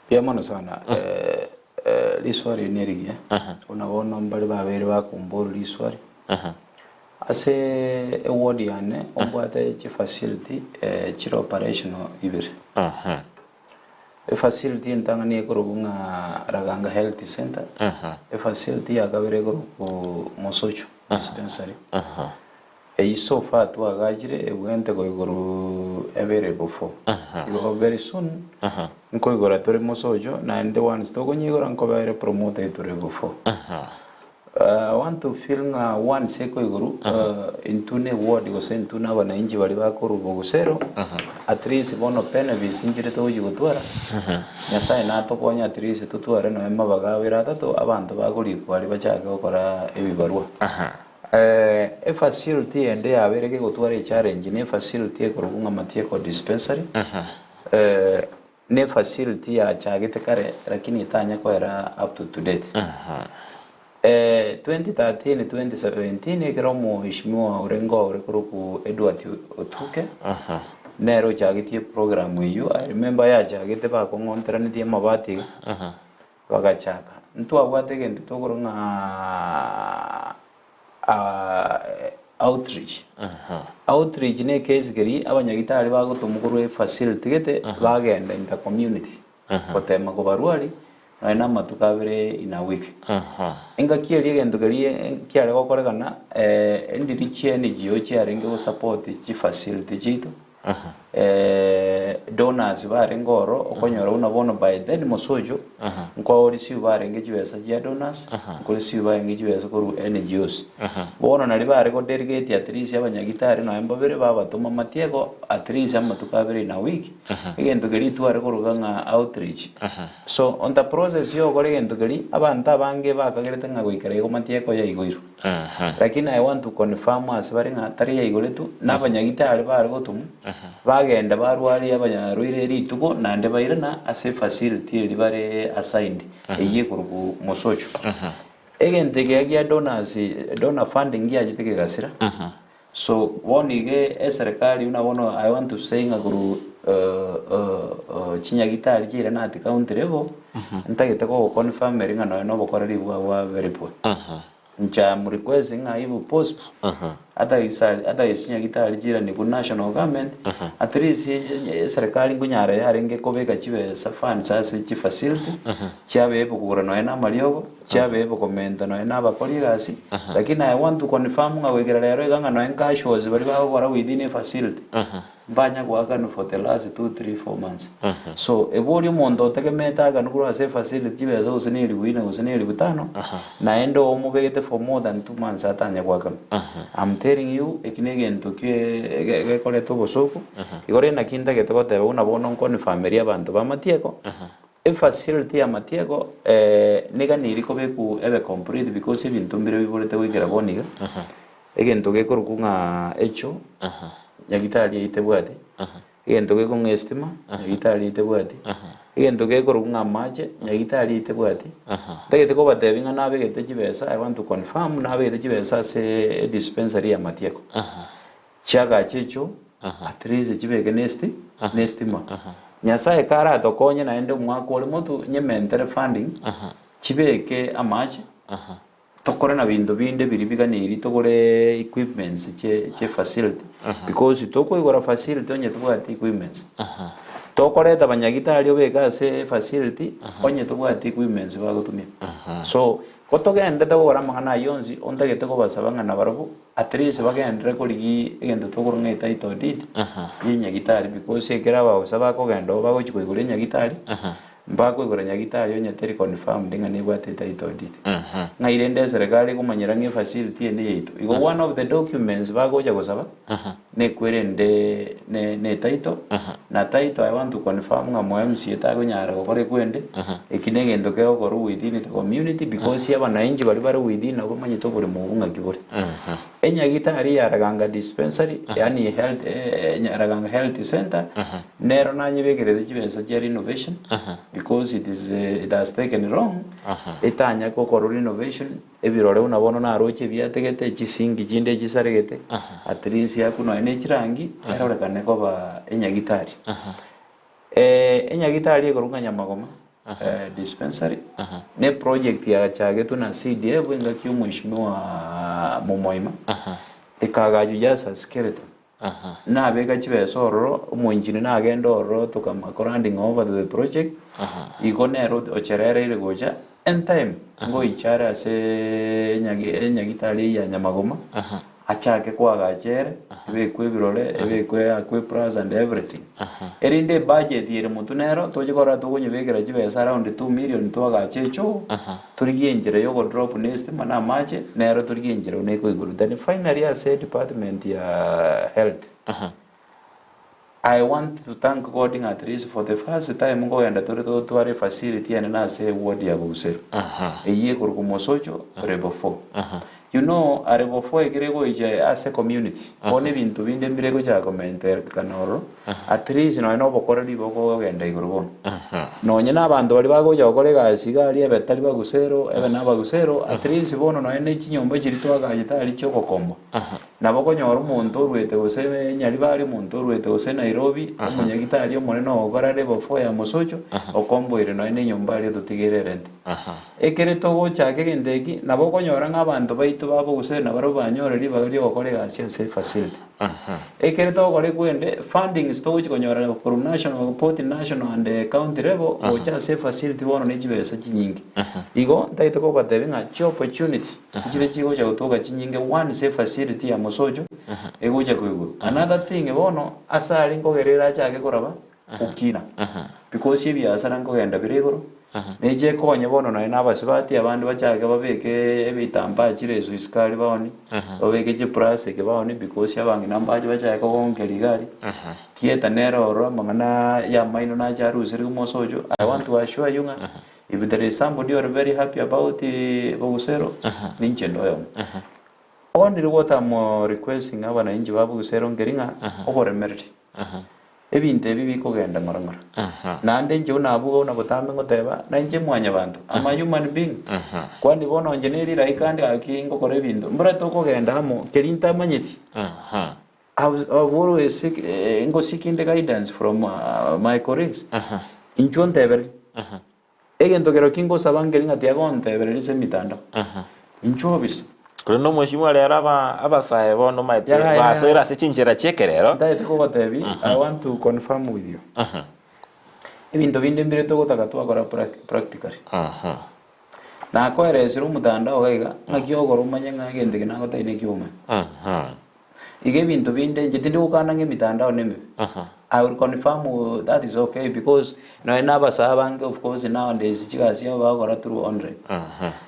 Mbuya mono sana. Riswali eri nerigiya. Buna bono mbare babeire bakomboria riswali. Ase eward yane obwate chifacility chire operational ibere. Efacility entang'ani ekorokwa ng'a Raganga Health Centre, efacility ya kabere ekorokwa Mosocho Dispensary. Eyio so far twagachire ebwente koigoro available for. Igo very soon nkoigora tore mosocho naende once tokonyeigora nkoba ere promoted to level 4. I want to feel ng'a once ekoigoru intwe ne ward gose intwe na abananchi baria bakorwa bogusero at least bono benefits nchire togochia gotwara Nyasaye natokonye at least totware nonya mabaga abere atato abanto bakorikwa aria bachake gokora ebibarua. Efacility ende yabeire gegotwara echallenge ne efacility ekorokwa ng'a Matieko Dispensary, ne efacility yachagete kare lakini etanya koera up to to date. 2013 2017 ekero omoheshimiwa orenge ore korokwa Edward Otuke nere ochagetie eprogram eyio, I remember yachagete bakong'onteranetie amabati iga. Bagachaka, Ntwabwate egento tokorwa ng'a outreach. Outreach ne ecase keria abanyagitari bagotomwa korwa efacility gete bagenda in the community gotema kobarwari nonya na amatuko abere in a week. Engaki eria egento keria kiare gokorekana endiri chia NGO chiarenge gosupport chifacility chiaito. Donors barenge oro okonyora buna bono by then mosocho nkoorisiwe barenge chibesa chia donors nkorisiwe barenge chibesa korwa NGOs. Bono nari bare go delegate at least abanyagitari nonya mbabere babatoma matiego at least amatuko abere in a week egento keria tware koroka ng'a outreach. So on the process ya ogokora egento keria abanto abange bakagerete ng'a goikera igo matieko yaigoirwe. Lakini I want to confirm ase bare ng'a tari yaigoretwe, na abanyagitari bare gotomwa, bagenda barwaria abanyarwaire rituko naende bairana ase efacility eria bare assigned, eyio ekorokwa Mosocho. Egento ekiya gia donors, donor funding giachete kegasira, so bono iga eserekari buna bono I want to say ng'a korwa chinyagitari chiairana at county level, ntagete gogoconfirm ere ng'a nonya na obokoreri bwabo bwa very poor. Inche am requesting ng'a if possible, ata isa ata ase chinyagitari chiiranigwe national government, at least eserekari nkonyara yarenge kobeka chibesa funds ase chifacility, chiabe kogora nonya na amariogo, chiabe komenta nonya na abakori egasi, lakini I want to confirm ng'a goikera rero iga ng'a nonya casuals baria bagokora within efacility, Mbanya goakanwa for the last 2, 3, 4 months. So eborie omonto otegemeete akanwe korwa ase efacility chibesa gose na elifu ine gose na elifu tano, naende omobegete for more than 2 months atanye goakanwa. I'm telling you eki na egento kie gekoreta obosooku, igo rende naki ntagete goteba buna bono nkonfirmeria abanto ba Matieko. Efacility ya Matieko neganiri kobeku ebe complete because ebinto mbire biborete goikera bono iga, egento gekorokwa ng'a echo, nyagitari eyio tebwati, egento gekorokwa ng'a estima, nyagitari eyio tebwati, egento gekorokwa ng'a amache, nyagitari eyio tebwati. Ntagete kobatebia ng'a nabegete chibesa, I want to confirm, nabegete chibesa ase edispensary ya Matieko. Chiagache echio at least chibeke nesti nestima. Nyasaye karatokonye naende omwaka ore motu nyementere funding chibeke amache tokore na binto binde biria biganeiri togore equipments chie chie facility because tokoigora facility onye tobwati equipments. Tokoreta abanyagitari obeke ase facility onye tobwati equipments bagotumia. So gotogendete gokora amang'ana ayio onsi ontagete kobasaba ng'a nabarabwo At least bagenderere korigia egento tokorwa ng'a etitle deed ye enyagitari because ekero abaosa bakogenda oo bagochia koigora enyagitari, mbakoigora nyagitari onye teri confirmed ng'a nebwate etitle deed. Ng'ai rende eserekari ekomanyera ng'a efacility eye neyaito. Igo one of the documents bagocha gosaba, nekwerende ne ne etitle, na title I want to confirm ng'a mwa MCA takonyara gokora ekwende, eki na egento kegokorwa within the community because abanainchi baria bare within nabo bamanyete oboremo obwo ng'aki bore. Enyagitari ya Raganga dispensary yaani health Raganga health center nero nanyebekerete chibesa chia renovation because it is it has taken long etanya gokorwa renovation. Ebirore buna bono naroche ebiategete, chisinki chinde echisaregete, at least akwo nonya ne chirangi, erorekane koba enyagitari. Enyagitari ekorokwa ng'a Nyamagoma dispensary, ne project yachagetwe na CDF engaki ya omweshimiwa Momoima, ekagachwa just a skeleton. Nabeka chibesa ororo, omoengineer nagenda ororo tokamakora handing over to the project, igo nere ocherereire gocha in time ngoicha are ase enyagitari eyio ya Nyamagoma, achake koagacha ere, ebekwe ebirore, ebekwe akwe eplus and everything. Erinde ebudget ere motwe nero, toche korora tokonyebekera chibesa around 2 million toagache echoo, Torigie enchera y'ogodrop na estima na amache, nero torigie enchera buna ekoigorwa. Then finally ase department ya health, I want to thank God ng'a at least for the first time nkogenda tore totware efacility enene ase eward ya Bogusero, eyio ekorokwa Mosocho level 4. You know a level 4 ekero egoicha ase community, bono ebinto binde mbire egochaka komentekana ororo, at least nonye na obokoreri bokogenda igoro bono. Nonye na abanto baria bagocha gokora egasi iga aria ebe tari bagusero, ebe na abagusero, at least bono nonye ne chinyomba chiria twagachete aria chia ogokomboa, nabo okonyora omonto oruete gose Nyaribari, omonto oruete gose Nairobi, omonyagitari omonene ogokora level 4 ya Mosocho, okomboire nonye na enyomba aria ototigeire erente. Ekere togochaka egento eki, nabo okonyora ng'a abanto baito ba bogusero nabarabwo banyore ribaga ri'ogokora egasi ase efacility. Ekere togokora ekwende, fundings togochi konyora korwa national, both national and county level, gocha ase efacility bono ne chibesa chinyinge. Igo, ntagete kobatebia ng'a chiopportunity nchire chigocha gotoka chinyinge once efacility ya Mosocho egocha koigwa. Another thing bono, ase aria nkogera erachake koraba, gokina because ebiasara nkogenda bire igoro, neche ekonye bono nonye na abasubati abande bachake babeke ebitambaa chireso isiko aria baoni, babeke chiplastic baoni because abang'ina mbache bachake kogonkeria iga aria, theatre nere ororo amang'ana ya amaino nache aruserigwe mosocho, I want to assure you ng'a if there is somebody ore very happy about bogusero, ninche nde oyomo. Only what am requesting abanainchi ba bogusero nkeri ng'a oboremereri. Ebinto ebi bikogenda ng'ora ng'ora. Naende inche buna abwo buna botambe ngoteba, na inche mwanyabanto, am a human being. Kwani bono inche ne rilaika ande gaki ngokora ebinto, mbora tokogenda amo keria ntamanyeti. I've always seek, ngoseekinde guidance from my colleagues. Inchuo ntebererie. Egento kerokio ngosaba nkeri ng'a tiagontebereria ase emitandao. Inchuo obisa. Korende omweshimiwa rero aba abasae bono omanyete Ya, ya, ya. basoire ase chinchera chi'ekerero. Ntagete kogotebia, I want to confirm with you. Ebinto binde mbire togotaka twakora practically. Nakoeresire omotandao iga iga, ng'aki ogokora omanye ng'a egento eke nagotebia neki omanye. Iga ebinto binde inche tindi gokana ng'a emitandao nemebe, I will confirm that is okay because nonye na abasae abange of course nowadays chigasi chiabo bagokora through online.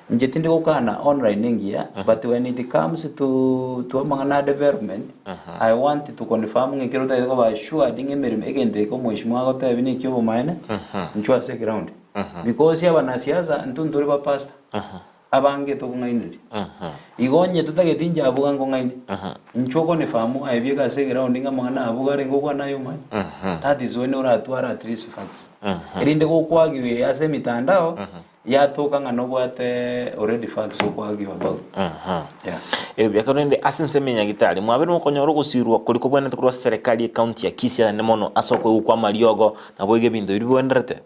Inche tindi gokana online nengiya but when it comes to to amang'ana a development, I want to confirm ng'a ekero otagete koba assured ng'a emeremo egento eke omweshimiwa agotebia nekia obomaene, inchuo ase eground. Because abanasiasa intwe ntore ba pastor, abange tokong'ainereria. Igo onye totageti inche abwo iga nkong'aine, inchuo okonifirm aye bieka ase eground ng'a amang'ana abwo arenge gokwana aye omanye. That is when oratware at least facts. Erinde gokwagiwa ase emitandao, Yatoka ng'a nobwate already facts okoargue about. Yeah. Erio biaka rende ase ensemo ya Nyagitari mwabeire mokonyora ogosirwa koria kobwenerete korwa ase serikali y'ecounty ya Kisii naende mono ase okoigwa kwa amariogo naboigo ebinto biria bigwenderete.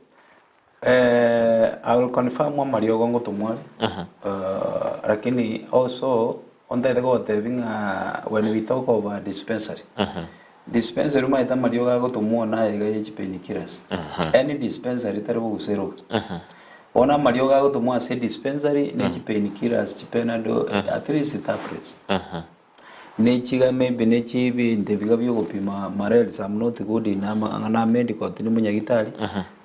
Eh, I will confirm amariogo ngotomwa are lakini also ontagete gogotebia ng'a when we talk of a dispensary, dispensary omanyete amariogo agotomwa naye iga ye chipainkillers, any dispensary tari boguseroka. Bono amariogo agotomwa ase dispensary ne chipainkillers, chipenado, at least tablets. Ne chiga maybe ne chibinto ebiga biogopima malaria I'm not good in amang'ana a medical tindi monyagitari,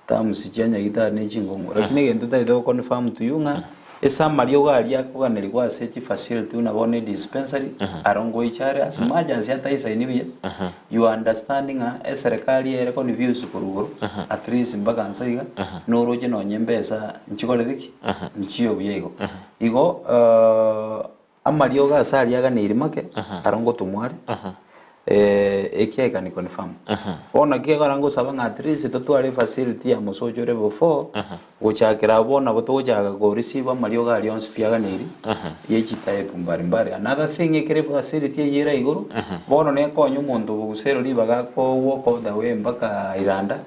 terms chia nyagitari ne chingong'u. Lakini egento ntagete go confirm to you ng'a ase amariogo aria akoganerigwa ase chifacility buna bono edispensary, aro ngoicha are as much as ataisaini buya, you understand ng'a eserekari ere confused korwa igoro at least mpaka nse iga, noroche nonye embesa nchikorete ki? Nchiyo buya igo. Igo Amariogo ase aria aganeiri make, aro ngotomwa are, eki I can confirm. Bono naki ekero ngosaba ng'a at least totware efacility ya mosocho level 4, gochakera abwo bono nabo togochaka ko receive amariogo aria onsi pi aganeiri, ye chitype mbari mbari. Another thing ekere efacility eyio ere igoro, bono nekonya omonto obogusero ribaga ako walk all the way mpaka Iranda,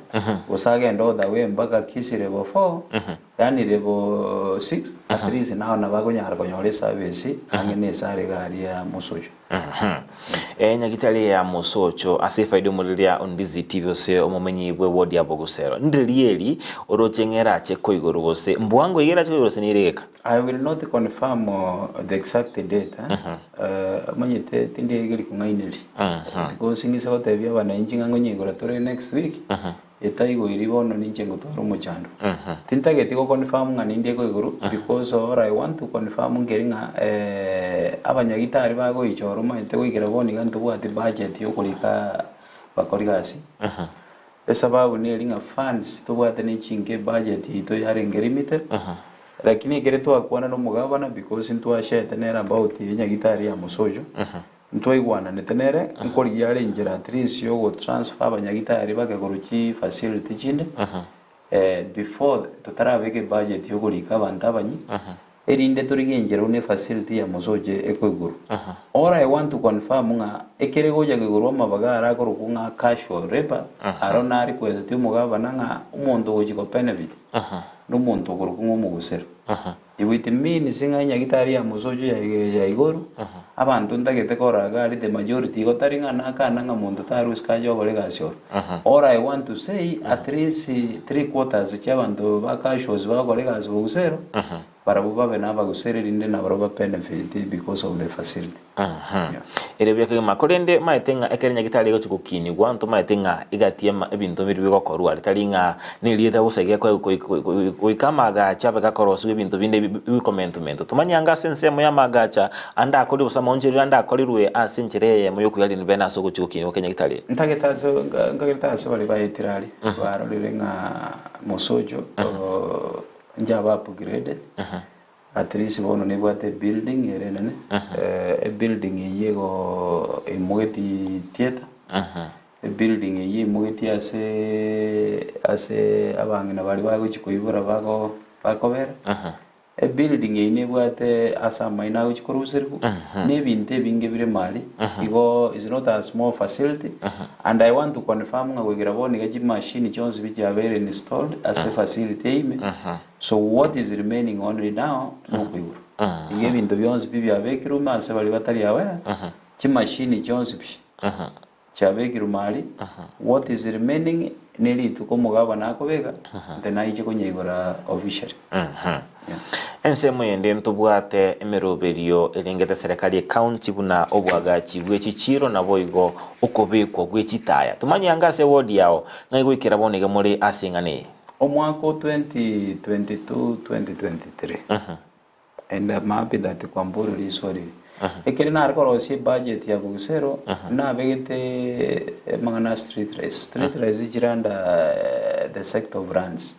gose agende all the way mpaka Kisii level 4, Yaani level 6 at least nao nabo akonyara konyora eservice ang'e na esare iga aria ya mosocho. Eh, nyagitari ya mosocho ase efaida omoriria Ondizi TV ose omomenyi bwe ward ya Bogusero. Ndiri eri oroche ng'a erache koigoro gose mbwango iga erache koigoro gose nere egeka? I will not confirm the exact date eh, omanyete tindiegeri kong'aineria because ng'ise gotebia abananchi ng'a ngonyeigora tore next week Etaigoiri bono ninche ngotwara omochando. Tintageti go confirm ng'a ninde koigoro because all I want to confirm nkeri ng'a abanyagitari bagoichora omanyete goikera bono iga ntobwati budget yokorika bakori gasi. Esababu neri ng'a funds tobwate ne chinke ebudget yaito yarenge limited lakini ekere twakwana na omogabana because ntwashete nere about enyagitari ya Mosocho. Ntwaigwananete nere, nkorigia are enchera at least yogotransfer abanyagitari bake korwa chifacility chinde before totarabeka ebudget yokorika abanto abanyi, erinde torigie enchera buna efacility ya Mosocho ekoigorwa. All I want to confirm ng'a ekere gocha koigorwa amabaga aro akorokwa ng'a casual labour, aro narequesteti omogabana ng'a omonto ogochi kobenefit, nomonto okorokwa ng'a omogusero. It means ng'a enyagitari ya mosocho ya ya igoro, abanto ntagete korora iga aria the majority igo tari ng'a nakana ng'a monto tarusike ache okore egasi oro. All I want to say at least 3 quarters chia abanto ba casuals bagokora egasi bogusero, barabwo babe na abagusero erinde nabarabwo ba benefit because of the facility. Yeah. Ere buya kegima. Korende maete ng'a ekero nyagitari egochia gokinigwa, ntomaete ng'a egati ema ebinto biria bigokorwa are tari ng'a nerieta bosa iga goika amagacho abe gakorosiwa ebinto binde bikomentomentwa. Tomanye anga ase ensemo y'amagacha ande akorire gose amaonchorerio ande akorirwe ase enchera eyemo y'okoyarenda bene ase ogochia gokinigwa kwa nyagitari. Ntagete ase nkagete ase baria baetire aria, barorire ng'a mosocho inche aba upgraded. At least bono nebwate ebuilding ere enene, ebuilding eyio igo emogetie theatre, ebuilding eyio emogetie ase ase abang'ina baria bagochia koibora bago bakobera, ebuilding eyio nebwate ase amaino agochia koruserigwa, na ebinto ebinge bire mari, igo is not a small facility, and I want to confirm ng'a goikera bono iga chimashini chionsi pi chiabeire installed ase efacility eyio ime. So what is remaining only now nokoigwa. Iga ebinto bionsi pi biabekirwe ime ase baria batari aware, chimashini chionsi pi chiabekirwe ime aria, what is remaining ne rituko omogabana akobeka, then aiche konyeigora officially. Yeah. Ensemo yende ntobwate emeroberio erengete serikali ecounty buna obwagachi bwe chichiro naboigo okobekwa gwe chitaya. Tomanye anga ase eward yao ng'ai goikera bono iga more ase eng'ana eye. Omwaka o 2022-2023 and I'm happy that kwamborire riswali eri. Ekere nare korosia ebudget ya Bogusero, nabegete amang'ana a street lights. Street lights chire under the sector of lands.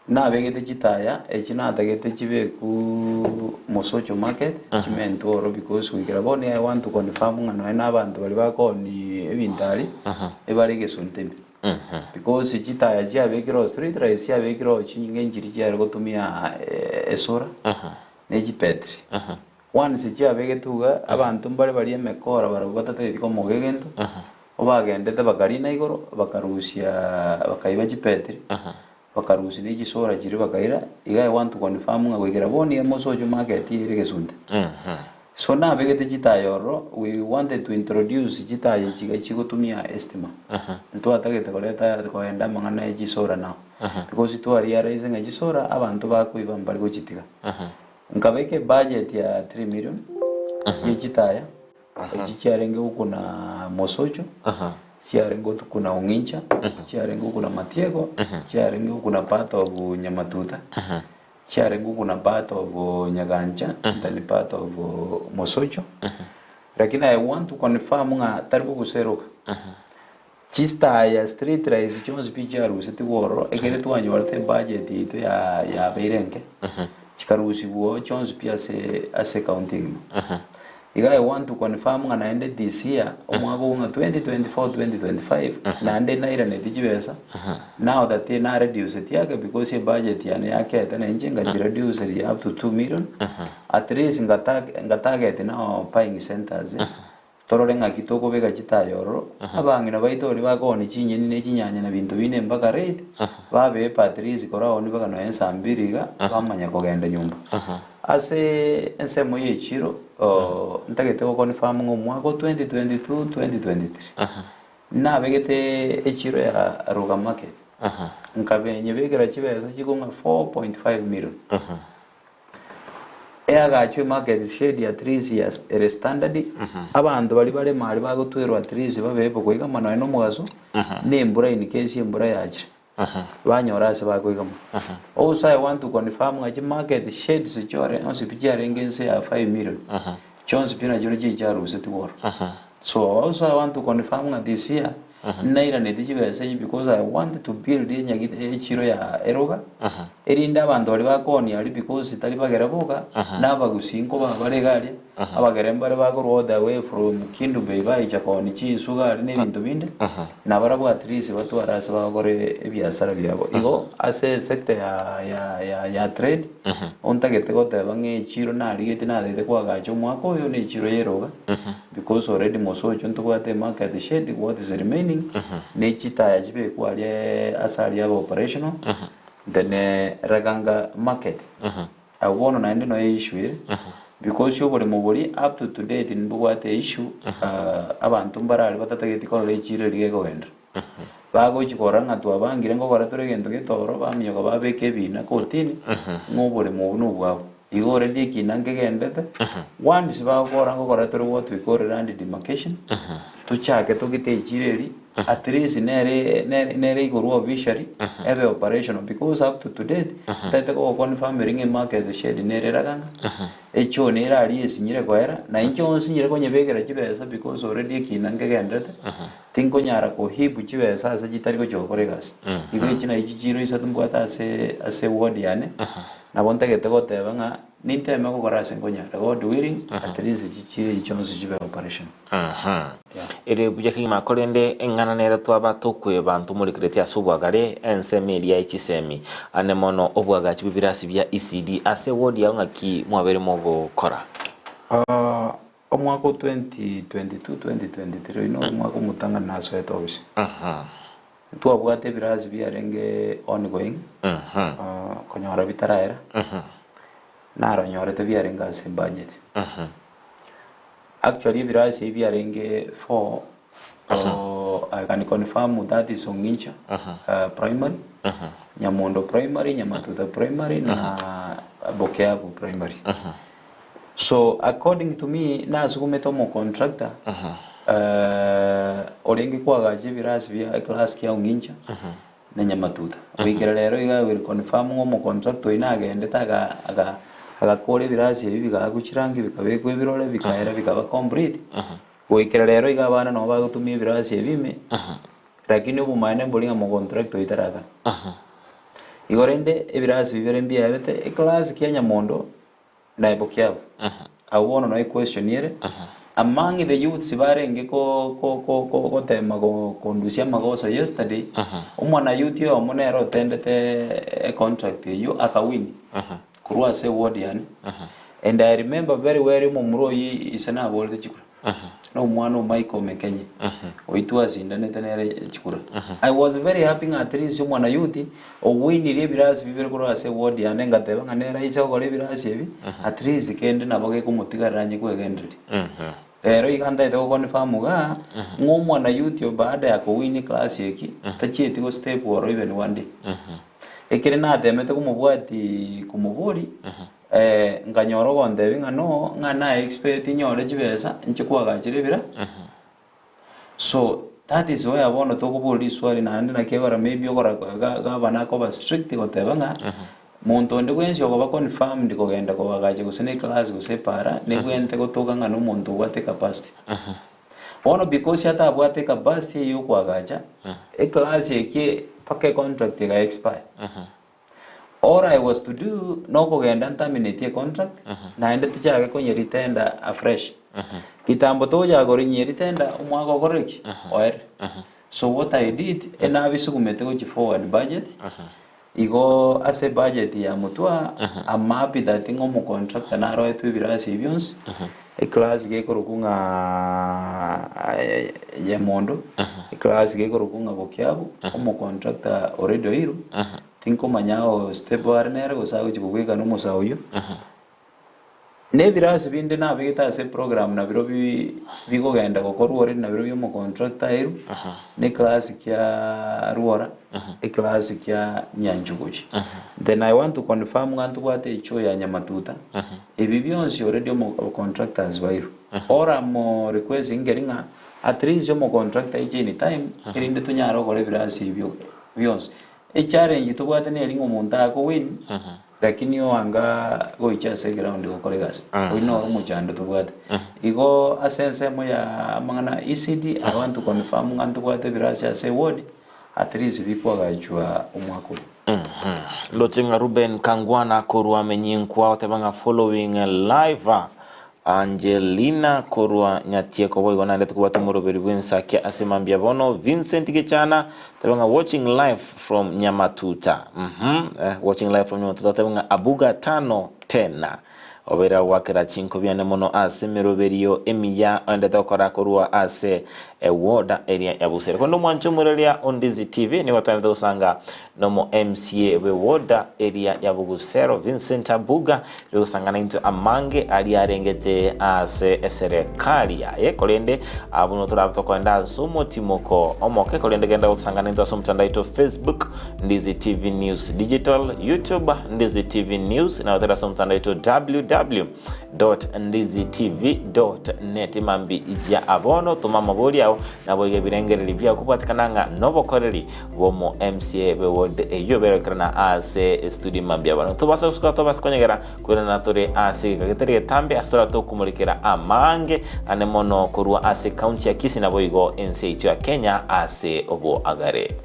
Nabegete chitaya echi natagete chibeku Mosocho market chimentwe oro because goikera bono I want to confirm ng'a nonya na abanto baria bakooni ebinto aria ebare egesunte ime. Because chitaya chiabekire oo street lights chiabekire oo chinyinge nchiria chiare gotumia esora ne chibetiri. Once chiabegetwe iga abanto mbare baria emekora barabwo batatageti komoga egento, obagendete bakarina igoro bakarusia bakaiba chibetiri. Bakarusia ne chisura chiria bakaira, iga I want to confirm ng'a goikera bono iga mosocho market ere gesunte. So nabegete chitaya ororo, we wanted to introduce chitaya echi iga chigotumia estima. Ntwatagete koreta koenda amang'ana ya chisura now. Because twa realize ng'a chisura abanto bakoiba mbari gochitiga. Nkabeka ebudget ya 3 million ye chitaya, echi chiarenge gokuna mosocho. Chiarenge gotukuna ong'incha, chiarenge gokuna matiego, chiarenge gokuna part of nyamatuta, chiarenge gokuna part of nyagancha, then part of mosocho. Lakini I want to confirm ng'a tari bogoseroka. Chistaya street lights chionsi pi chiarusetigwe ororo, ekere twanyorete ebudget yaito ya yabeire enke, chikarusigwa oo chionsi pi ase ase ecounty engima. Iga I want to confirm ng'a naende this year, omwaka ogo ng'a 2024, 2025, naende nairaneti chibesa, now that na reduceti ake because ebudget yane yakete na inche ngachi reduceria up to 2 million, at least ngata ngatarget now buying centers, torore ng'aki tokobeka chitaya ororo, abang'ina baito baria bakoonia chinyeni ne chinyanya na binto binde mpaka rate, babepe at least koraonie mpaka nonya saa mbiri iga, bamanya kogenda nyomba. Ase ensemo y'echiro, ntagete go confirm ng'a omwaka o 2022, 2023, nabegete echiro ya Ruga Market, nkabenyebekera chibesa chikong'a 4.5 million. Eagachwe emarket shed at least ya ere standard, abanto baria bare mari bagotwerwa at least babepe koigama nonya na omogaso, na embura in case embura yachire. Banyora ase bakoigama. Also I want to confirm ng'a chimarket sheds chiore onsi pi chiarenge inse ya 5 million, chionsi pi nachio nachio chiarusetigwe oro. So also I want to confirm ng'a this year, nairaneti chibesa echi because I want to build enyagi echiro ya eroga, erinde abanto baria bakoonia aria because tari bagere boka, na abagusii nkoba bare iga aria, Abagere mbare bakorwa all the way from Kendu Bay baicha koonia chinsu iga aria na ebinto binde, nabarabwo at least batware ase bagokora ebiasara biabo. Igo ase esector ya ya ya ya trade, ontagete goteba ng'a echiro narigetie natagete koagacha omwaka oyo na echiro ya eroga, because already mosocho ntobwate emarket shed, what is remaining, ne chitaya chibekwe aria ase aria abe operational, then Raganga market. Abwo bono naende noyo issue ere, because oboremo boria up to today tibobwate issue, abanto mbare aria batatageti korora echiro eria gekogenderera. Bagochi korora ng'a twabangire nkokora tore egento getoro, baminyoka babeka ebina kotini, ng'a oboremo obwo nobwabo. Igo already ekina nkegendete, once bagokora nkokora tore what we call land demarcation, tochake togite echiro eria, At least nere nere nere igorwe officially ebe operational because up to today ntagete kogoconfirm eri ng'a emarket shed nere eraganga echoo nere aria esinyire koera na inche onsinyire konyebekera chibesa because already ekina nkegenderete tinkonyara koheap chibesa ase chitari gochia gokora egasi. Igo echi nachi chichiro isato mbwate ase ase eward yane nabo ntagete goteba ng'a ninteme gokora ase nkonyara God willing at least chichiro echi chionsi chibe operational. Ere buya kegima, korende eng'ana nere twaba tokweba ntomorekereti ase obwagare ensemo eria ye chisemi. Ane mono obwagachi bw'ebirasi bia ECD ase ewodi yao ng'aki mwabeire mogokora? Omwaka o 2022, 2023 oyio noro omwaka omotang'ani nasoete ofisi. Ntwabwate ebirasi biarenge ongoing, konyora bitaraera, naronyorete biarenge ase ebudget. Actually ebirasi ebi biarenge four, I can confirm that is Ong'incha primary, Nyamondo primary, Nyamatuta primary na Bokeabu primary. So according to me nasugumete omocontractor orenge koagacha ebirasi bia eclass kia Ong'incha na Nyamatuta. Goikera rero iga I will confirm ng'a omocontractor oyio nagendete aga aga agakora ebirasi ebi bigaakwa chirangi bikabekwa ebirore bikaera bikaba complete. Goikera rero iga abana nabo bagotumia ebirasi ebi ime, lakini obomaene mbori ng'a omocontractor oyio tarakana. Igo rende ebirasi bibere mbiaerete, eclass kia Nyamondo na Ebokiabu. Abwo bono noo equestion ere, among the youths barenge ko ko ko ko gotema go kondusia amagoso yesterday, omwana youth oyomo nere otendete econtract eyio akawin korwa ase eward yane. And I remember very well omomura oyio ise naborete chikura. Na omwana o Michael Omekenye, oyio twasindanete nere chikura. I was very happy ng'a at least omwana youth owinirie ebirasi bibere korwa ase eward yane ngateba ng'a nere aise gokora ebirasi ebi, at least kende nabo gekomotigarera anye kwegendereria. Rero iga ntaete go confirm igaa, ng'a omwana youth oyo baada ya kowin eclass eki, tachieti go step oro even one day. Ekere natemete komobwati komoboria, Nkanyora ogontebia ng'a no, ng'a na expect nyore chibesa inche kwagachire ebira. So that is where bono tokoboria riswali naende naki ekora maybe okora ga gavana akoba strict goteba ng'a monto onde bwensi okoba confirmed kogenda koagacha gose na eclass gose epara nebwenerete gotoka ng'a na omonto obwate ecapacity. Bono because atabwate ecapacity eywo yokoagacha, eclass ekie mpaka econtract ega expire. All I was to do nokogenda nterminate econtract naende tochake konyeritender afresh. Kitambo togochaka korinyeritender omwaka okorire ki? Oerire. So what I did, enabisugumete gochia forward budget, igo ase ebudget ya motwe I'm happy that ng'a omocontractor naroetwe ebirasi ebi bionsi, eclass gekorokwa ng'a Nyamondo, eclass gekorokwa ng'a Bokiabu, omocontractor already oirwe, Tinkomanya o step are nere gose agochia kobwekana omosae oyio. Na ebirasi binde nabegete ase eprogram nabirobio bikogenda gokorwa already nabirobio omocontractor airwe, na eclass kia Rwora, eclass kia Nyanchuguchi. Then I want to confirm ng'a ntobwate echoo ya Nyamatuta, ebi bionsi already omo contractors bairwe. All am requesting nkeri ng'a at least omocontractor aiche in time, erinde tonyare gokora ebirasi ebio bionsi. Echallenge tobwate neri ng'a omonto akowin lakini oanga goicha ase eground gokora egasi. Oyio noro omochando tobwate. Igo ase ensemo ya amang'ana ECD, I want to confirm ng'a ntobwate ebirasi ase eward, at least bikwagachwa omwaka oyo. Ndoche ng'a Reuben Kangwana korwa Menyinkwa oteba ng'a following live. Angelina korwa Nyatieko boigo naende tokobwate omoroberi bw'ensakia ase mambia bono Vincent Gechana tebe ng'a watching live from Nyamatuta mhm eh, watching live from Nyamatuta tebe ng'a Abuga tano tena obeire agwakera chinkobiane mono ase emeroberio emiya oendete gokora korwa ase ewoda eria ya Busere konde omwancho omoreria Ondizi TV nigo twaendete gosanga Nomo MCA bwe woda eria ya Bugusero Vincent Abuga rigosanga naintwe amange aria arengete ase eserekari yaye korende abwo nigo torabe tokoenda ase omotimoko omoke korende genda gosanga naintwe ase omotandao oito Facebook Ndizi TV News Digital YouTube Ndizi TV News na gotera ase omotandao oito www.ndizitv.net mambi ya abono toma amabori ao naboigo ebirengererio biao kobwatekana ng'a nobokoreri bw'omo MCA bwe ward eyio berokerana ase estudio mambia bono. Tobasa gosuka tobasa konyegera kwerana tore ase egeka getari getambe ase tora tokumurikera amange ane mono korwa ase county ya Kisii naboigo ense yaito ya Kenya ase oboagare.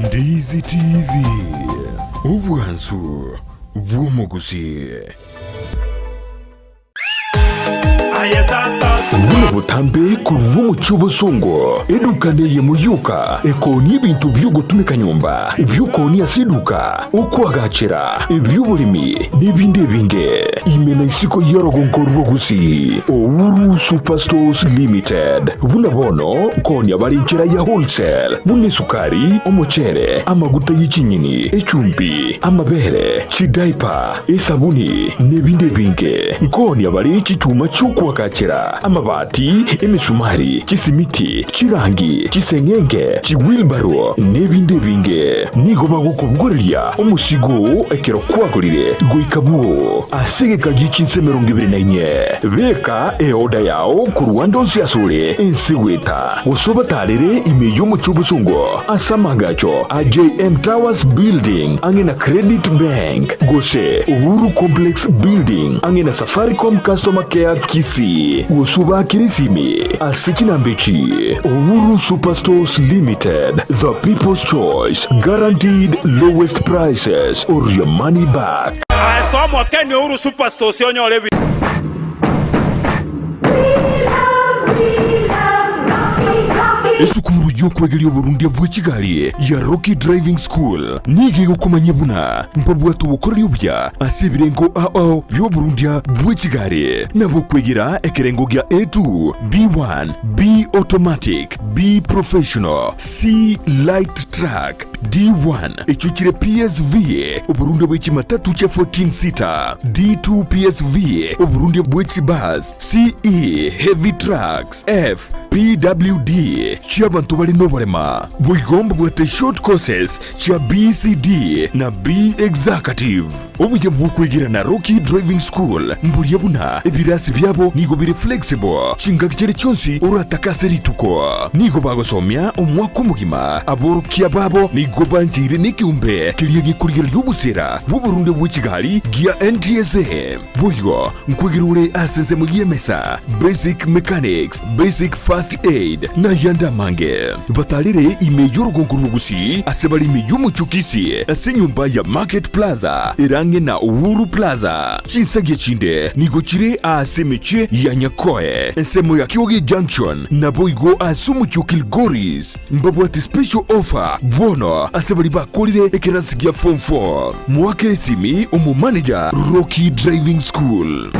Ndizi TV, obwansu bw'omogusii. Buna botambe korwa omochie obosongo, eduka neyemo yoka ekoonia ebinto bi'ogotumeka nyomba, ebi'okoonia ase eduka, okoagachera, ebi'oboremi, na ebinde ebinge. Ime na isiko y'orogongo rwa Gusii, Uhuru Superstores Limited. Buna bono nkoonia bare enchera ya wholesale, buna esukari, omochere, amaguta ye chinyeni, echumbi, amabere, chidaipa, Esabuni, nebinde ebinge. Nkoonia bare chichuma chi'okoagacha. Eby'okwagachera, amabati, emesumari, chisimiti, chirangi, chiseng'enge, chiwheelbarrow, n'ebinde ebinge. Nigo bagokobogoreria omosigo oo ekero kwagorire goika bwoo ase egeka gie chinsa 24. Beka eoda yao korwa ande onsi asore ense goeta, gose obatarere ime y'omochie obosongo ase amaagacho a JM Towers Building ang'e na Credit Bank, gose Uhuru Complex Building ang'e na Safaricom Customer Care Kisii, gose obaakere esimi ase chinamba echi, Uhuru Superstores Limited, the people's choice, guaranteed lowest prices or your money back. Ase omokeni Uhuru Superstores onyore ebi. Esukuru y'okwegeria oborundia bwe chigari ya Rocky Driving School nigo egokomanyia buna mbabwate obokoreri obuya ase ebirengo ao ao bi'oborundia bwe chigari, nabo okwegera ekerengo gia A2, B1, B Automatic, B Professional, C Light Truck, D1 echio chire PSV, oborundia bwe chimatatu chia 14 seater, D2 PSV, oborundia bwe chibus, CE, Heavy Trucks, F, PWD, chi'abanto bare noborema. Boigo mbabwate short courses chia BCD na B Executive. Obuya bw'okwegera na Rocky Driving School mboria buna ebirasi biabo nigo bire flexible chingaki chiria chionsi oratake ase rituko. Nigo bagosomia omwaka omogima. Aborokia babo nigo bancheire nekeombe keria gekorigereria obosera bw'oborunde bwe chigari gia NTSA. Boigo nkwegera ore ase ensemo y'emesa, basic mechanics, basic first aid, na ayande amange. Batarere ime y'orogongo rw'Ogusii ase bare ime y'omochie o Kisii ase enyomba ya Market Plaza ere ang'e na Uhuru Plaza. Chinsagia chinde nigo chire aase emechie ya Nyakoe, ensemo ya Kioge Junction, naboigo ase omochie o Kilgoris. Mbabwate special offer bono ase baria bakorire ekerasi gia form 4. Moakere esimi omomanager Rocky Driving School.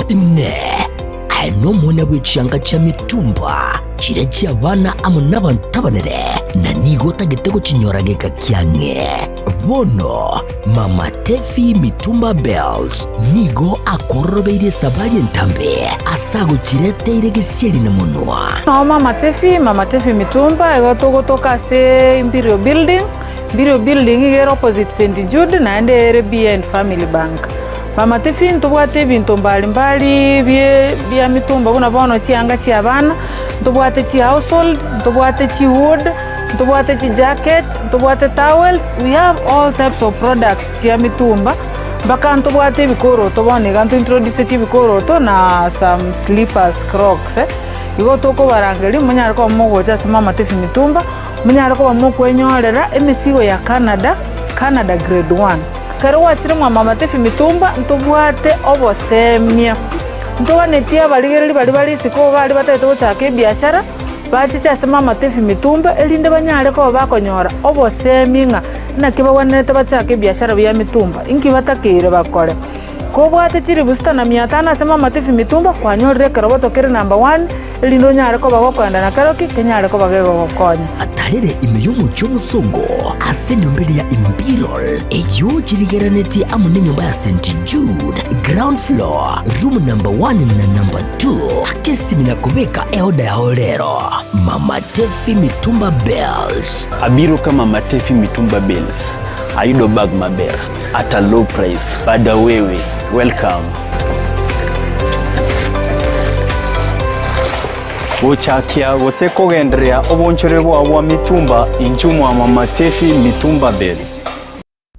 Inee! Aye nomwana bwe chianga chia mitumba, chiria chi'abana amo nabanto abanene, na nigo otagete gochinyora geka kiang'e? Bono Mama Tefi Mitumba Bells nigo akororobeirie esabari entambe ase agochireteire gesieri na monwa. Nao Mama Tefi, Mama Tefi Mitumba, igo togotoka ase Imperial Building, Imperial Building iga ere opposite St Jude naende ere behind Family Bank. Mama Tefi ntobwate ebinto mbali mbali bie bia mitumba buna bono chianga chia abana, ntobwate chi household, ntobwate chi wood, ntobwate chi jacket, ntobwate towels, we have all types of products chia mitumba, mpaka ntobwate ebikoroto bono iga ntointroducetie ebikoroto na some slippers, crocs. Igo tokobarangeria monyare koba mogocha ase Mama Tefi Mitumba, Monyare koba mokwenyorera emesigo ya Canada, Canada grade one. Ekero gwachire mwa Mama Tefi Mitumba ntobwate obosemia. Ntoganetie abarigereri baria bare isiko baria batagete gochaka ebiashara, bachiche ase Mama Tefi Mitumba erinde banyare koba bakonyora obosemia ng'a naki bagwenerete bachake ebiashara bia mitumba, inki batakeire bakore. Kobwate chilifu sita na mia tano ase Mama Tefi Mitumba, kwanyorire ekeroboto kere number one, erinde onyare koba gokoenda na keroki kenyare koba gegogokonya. Atarere ime y'omochie omosongo ase enyomba eria ya Imperial, eyio chirigeranetie amo nenyomba ya St. Jude, ground floor, room number one na number two, ake esimi na kobeka eoda yao rero. Mama Tefi Mitumba Bells. Abiro ka Mama Tefi Mitumba Bells, ayudo bag maber at a low price. Bada wewe, welcome. Gochakia gose kogendereria obonchore bwao bwa mitumba inchuo mwa Mama Tefi Mitumba Bales.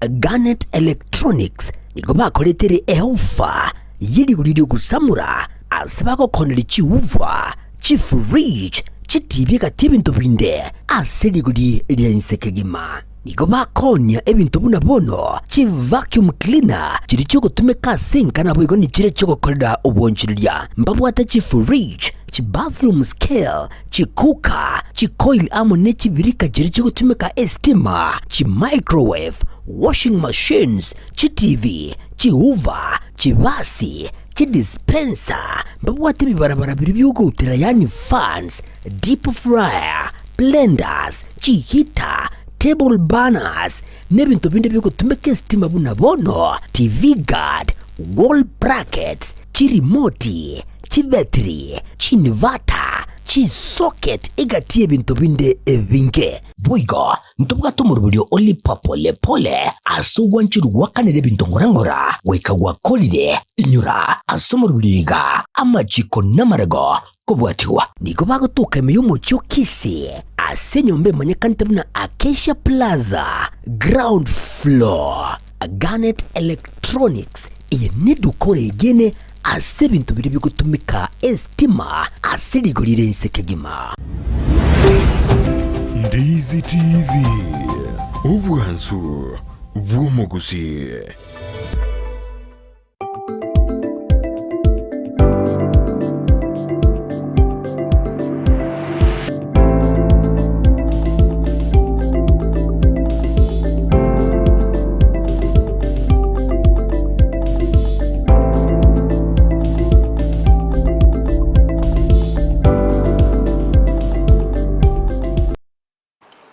Garnet Electronics nigo bakoretere eofa ye rigori ri'ogosamora ase bagokoneria chiuva, chifridge, chitibi egati ebinto binde ase rigori ria inse kegima. Nigo bakoonia ebinto buna bono chi-vacuum cleaner chiria chiogotumeka ase enka naboigo nichiria chiogokorera obwanchereria. Mbabwate chi-fridge, chi-bathroom scale, chi-cooker, chi-coil amo ne chibirika chiria chigotumeka estima, chi-microwave, washing machines, chi-TV, chi-hoover, chibasi, chi-dispenser, mbabwate ebibarabara biria biogoutera yaani fans, deep fryer, blenders, chi-heater, table banners, na ebinto binde bigotumeka esitima buna bono TV guard, wall brackets, chirimoti, chibetiri, chinverter, chisocket egati y'ebinto binde ebinge. Boigo ntobwate omoroberio o lipa pole pole ase ogwancherwa gwakanera ebinto ng'ora ng'ora goika gwakorire. Inyora ase omoroberio iga amachiko namarego kobwatigwa. Nigo bagotoka ime y'omochie o Kisii ase enyomba emanyekanete buna Acacia Plaza, ground floor. Garnet Electronics, eye neduka oregene ase ebinto biria bigotumeka estima ase rigori rire inse kegima. Ndizi TV, obwansu bw'omogusii.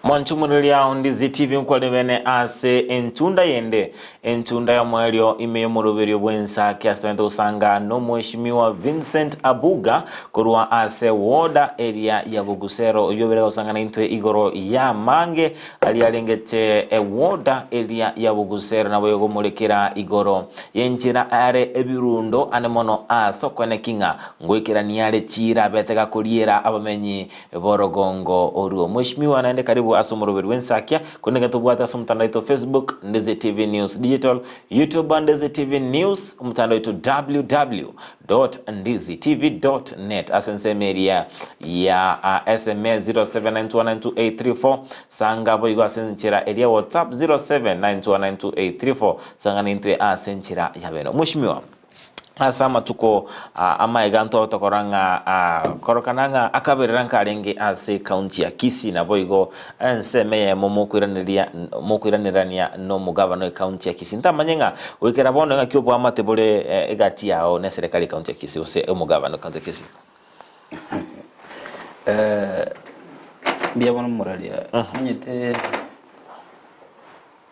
Mwanchumureria Ondizi TV nkware bene ase entunda yende entunda y'omoerio ime y'omoroberio bw'ensake ase togende gosanga n'omweshimiwa Vincent Abuga korwa ase woda eria ya Bogusero oyio obere gosanga naintwe igoro y'amange aria arengete ewoda eria ya Bogusero nabo yogomorekera igoro y'enchera are ebirundo ane mono ase okoeneki ng'a ngoikerania are chiira abete gakoriera abamenyi B'orogongo orwo. Mweshimiwa naende karibu ase omoroberi bw'ensakia, korende nigo tobwate ase omotandao oito Facebook, Ndeze TV News Digital, YouTube Ndeze TV News, omotandao oito www.ndizitv.net ase ensemo eria ya SMS 0792192834 sanga boigo ase enchera eria WhatsApp 0792192834 sanga nintwe ase enchera ya beno. Mweshimiwa. Ase amatuko amaega ntotokora ng'a korokana ng'a akaberera nkarenge ase ekaunti ya Kisii naboigo ensemo eyemo mokoiraneria mokoiranerania nomogabana o ekaunti ya Kisii. Ntamanye ng'a goikera bono ng'aki oboamate bore egati yao na eserekari ekaunti ya Kisii gose omogabana o ekaunti ya Kisii. Mbuya mono moraria, omanyete.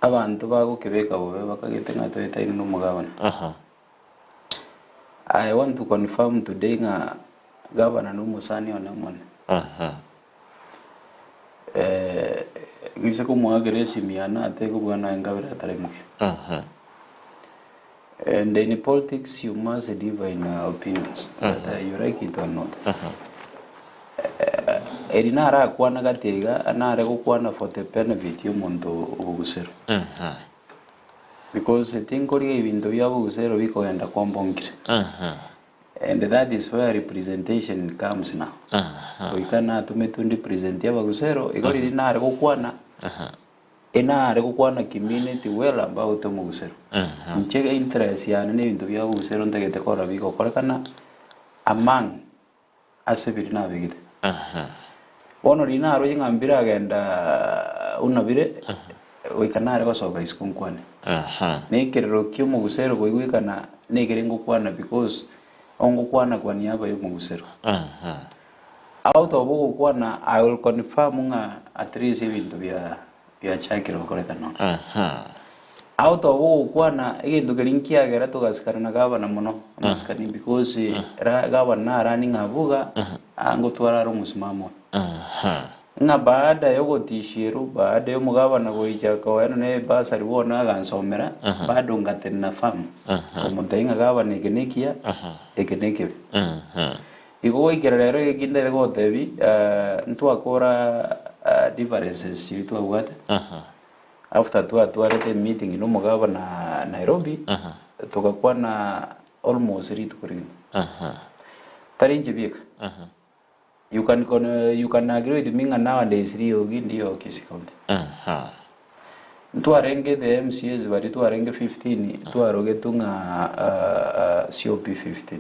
Abanto bagokebeka bobe bakagete ng'a toetaine nomogabana. I want to confirm today ng'a gavana nomosani one omonene. Ng'ise komoakera esimi yane atebe kobua naye nkabere ataraimokia. And in politics you must differ in opinions whether you like it or not. Eri narakwana gati iga nare gokwana for the benefit yomonto obogusero. Because tinkorigia ebinto bia obogusero bikogenda kwambonkire. And that is where representation comes now. Goika natumetwe ndipresent abagusero, igo riria nare gokwana, Enare gokwana kimineti well about omogusero. Inche interest yane na ebinto bia obogusero ntagete korora bigokorekana among ase biria nabegete. Bono riria naroche ng'a mbiragenda buna bire, goika nare gosoka isiko nkwane. Na ekerero kia omogusero koigwekana nekere ngokwana because ongokwana kwa niaba ya omogusero. Out of ogokwana I will confirm ng'a at least ebinto bia biachakire gokorekana ono. Out of ogokwana egento keria nkiagera togasikana na gavana mono amasikani because ra gavana narani ng'a abuga angotwara are omosimamo oye. Ng'a baada ya ogotisherwa baada ya omogavana goicha koenana na ebasari bono agansomera bado ngatenena firm komotebia ng'a gavana eke nekiya eke nekebe. Igo goikera rero egeki ndere gotebi, ntwakora differences chiria twabwate, after twatwarete emeeting na omogabana Nairobi, togakwana almost rituko rigima. Tari inche bieka, you can you can agree with me ng'a nowadays riogi ndiyo Kisii County. Ntwarenge the MCAs baria twarenge 15 twarogetwe ng'a COP 15.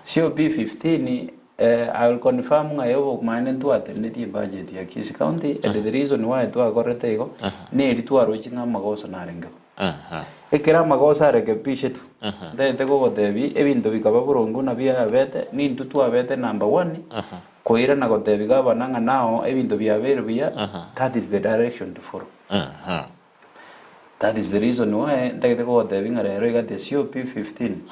COP 15 I will confirm ng'a yobomaene ntwatenetie ebudget ya Kisii County and the reason why twakorete igo neri twaroche ng'a amagoso narengeo. Ekero amagoso arekebishetwe, ntagete kogotebia ebinto bikaba boronge buna biabete, nintwe twabete number one, koirana gotebia gavana ng'a nao ebinto biabeire buya, that is the direction to follow. That is the reason why ntagete kogotebia ng'a rero iga the COP 15,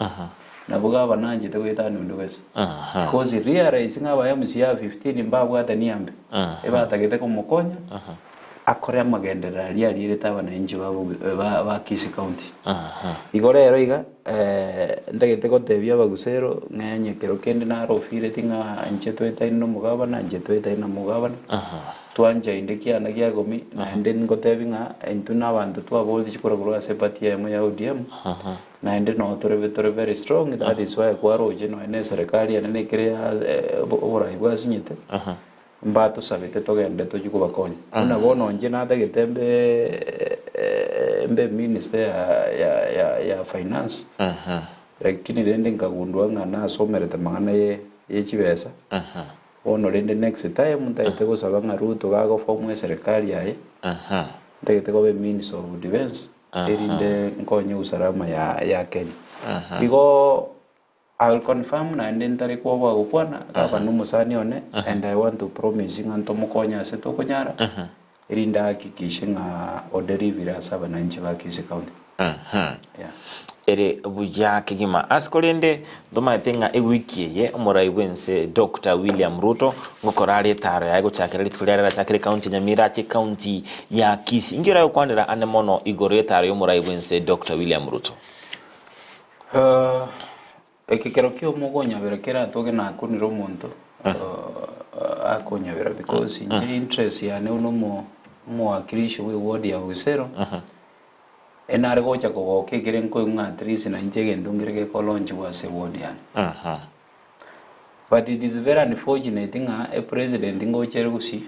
nabo gavana anchete goetania onde bwensi. Because he realize ng'a aba MCA 15 mbabwate niambe, ebatagete komokonya. Akore amagenderero aria arierete abananchi ba Kisii County. Igo rero iga ntagete gotebia abagusero ng'a onye ekero kende naro ofireti ng'a inche toetaine na omogabana, inche toetaine na omogabana, twanchaine kianda gia ikomi, naende ngotebi ng'a intwe na abanto twaboreti chikura korwa ase eparty eyemo ya ODM, naende noo tore tore very strong, that is why kwaroche nonye na eserekari ere nekere ya oborai bwasinyete. Mbatosabete togende tochie kobakonya. Buna bono inche natagete mbe mbe minister ya ya ya ya finance, lakini rende nkagundua ng'a nasomerete amang'ana ye ye chibesa, bono rende next time ntagete gosaba ng'a Ruto gagoform eserekari yaye, ntagete koba eminister of defence, erinde nkonye usalama ya ya Kenya. Igo. I will confirm naende ntari kwoboa gokwana, gavana omosani one and I want to promise ng'a ntomokonye ase tokonyara erinde ahakikishe ng'a oderivire ase abananchi ba Kisii County. Yeah. Ere buya kegima. Ase korende ntomaete ng'a ewiki eye omorai bw'ense Doctor William Ruto ngokora are etaaro yaye gochakera rituko riare arachakere ekaunti ya Nyamira ache ekaunti ya Kisii. Inki oragokwanera ande mono igoro y'etaaro y'omorai bw'ense Doctor William Ruto? Eke kero ki'omogonyabera keratoke nakunire omonto akonyabera because inche interest yane buna omo omowakilishi bwe ward ya Busero, enare gocha kogoka ekere nkoigwa ng'a at least nainche egento nkere gekolaunchiwa ase eward yane. But it is very unfortunate ng'a epresident ngocha ere gusii,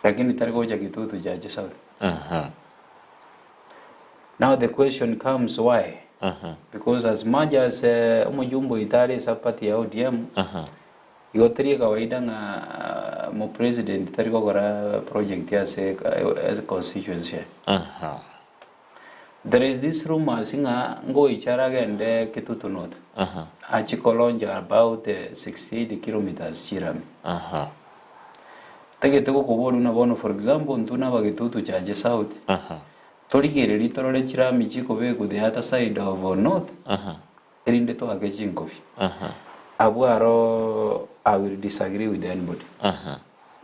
lakini tari gocha Kitutu Chache South. Now the question comes why? Because as much as omojumbe oito are ase party ya ODM, igo teri ekawaida ng'a omopresident tari gokora project ase ase constituency yaye. There is this rumours ng'a ngoicha aragende Kitutu North, achie kolaunch about 68 kilometres chirami. Ntagete gokoboria buna bono for example intwe na abagitutu chache south, torigererie torore chirami chikobekwa the other side of north, erinde toake chinkobi. Abwo aro I will disagree with anybody.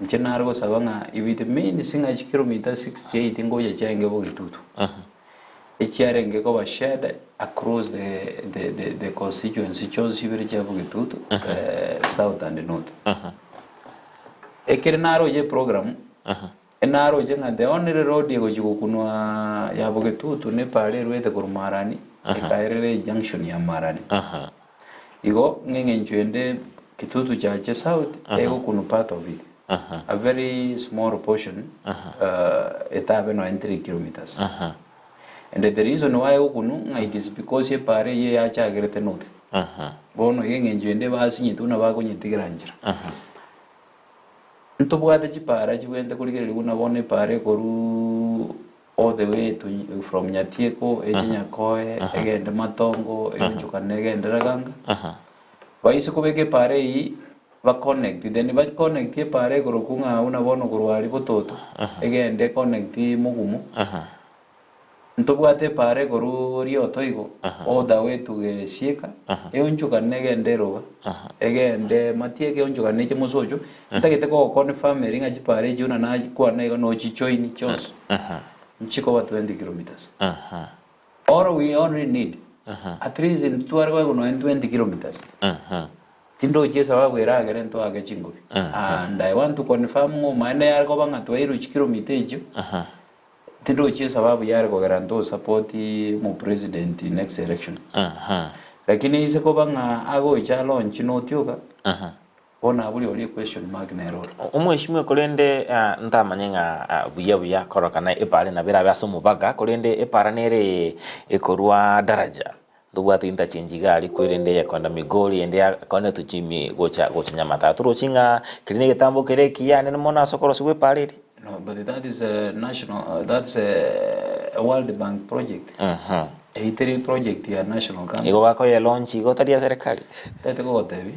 Inche nare gosaba ng'a if it means ng'a chikilomita 68 ngocha chiarenge bogitutu, echiarenge koba shared across the, the, the, the constituency chionsi ibere chia Bogitutu, south and north. Ekere naroche eprogram, enaroche ng'a the only road egochi gokunwa ya Bogetutu ne epara erwete korwa Marani, ekaerera ejunction ya Marani. Igo ng'a eng'encho ende Kitutu Chache South egokunwa part of it, a very small portion, etabe nonya 3 kilometres. And the reason why egokunwa ng'a it is because epara eyio yachagerete north. Bono iga eng'encho ende basinyete buna bakonyetigera nchera. Ntobwate chipara chibwenerete korigereria buna bono epara ekoruuuu all the way to from Nyatieko eche Nyakoe egende Matongo eonchokane egende Raganga. Baise kobeka epara eyio ba connect then ba connect epara ekorokwa ng'a buna bono korwa aria Bototo egende e connect Mogumo. Ntobwate epaara ekorwa rioto igo all the way to Gesieka, eonchokane egende eroba, egende Matieke eonchokane eche Mosocho, ntagete kogoconfirm eri ng'a chipaara echi buna nakwana igo nochijoin chionsi, nchikoba 20 kilometres. All we only need, at least ntitware koegwa nonya 20 kilometres, tindochi esababu eragere ntoake chingobi. And I want to confirm ng'a omaene yare koba ng'a twairwe chikilomita echio, Tindochi esababu yare kogera ntosapoti omopresident next election. Lakini ise koba ng'a agocha alaunch notioka, bono abwo rirorio equestion mark nere ore. Omweshimiwa korende ntamanye ng'a buya buya korokana epara nabo erabe ase omobaga korende epara nere ekorwa daraja. Ntobwate interchange iga aria kwerende eyekoenda Migori ende yakoenda tochimi gocha gocha Nyamataro. Torochi ng'a keria na egetambo kere ekiya anene mono ase okorosiwa epara eria? No, but that is a national, that's a World Bank project. Eyio teri project ya national government. Igo bakoye launch igo tari ya serikali? Ntagete kogotebi,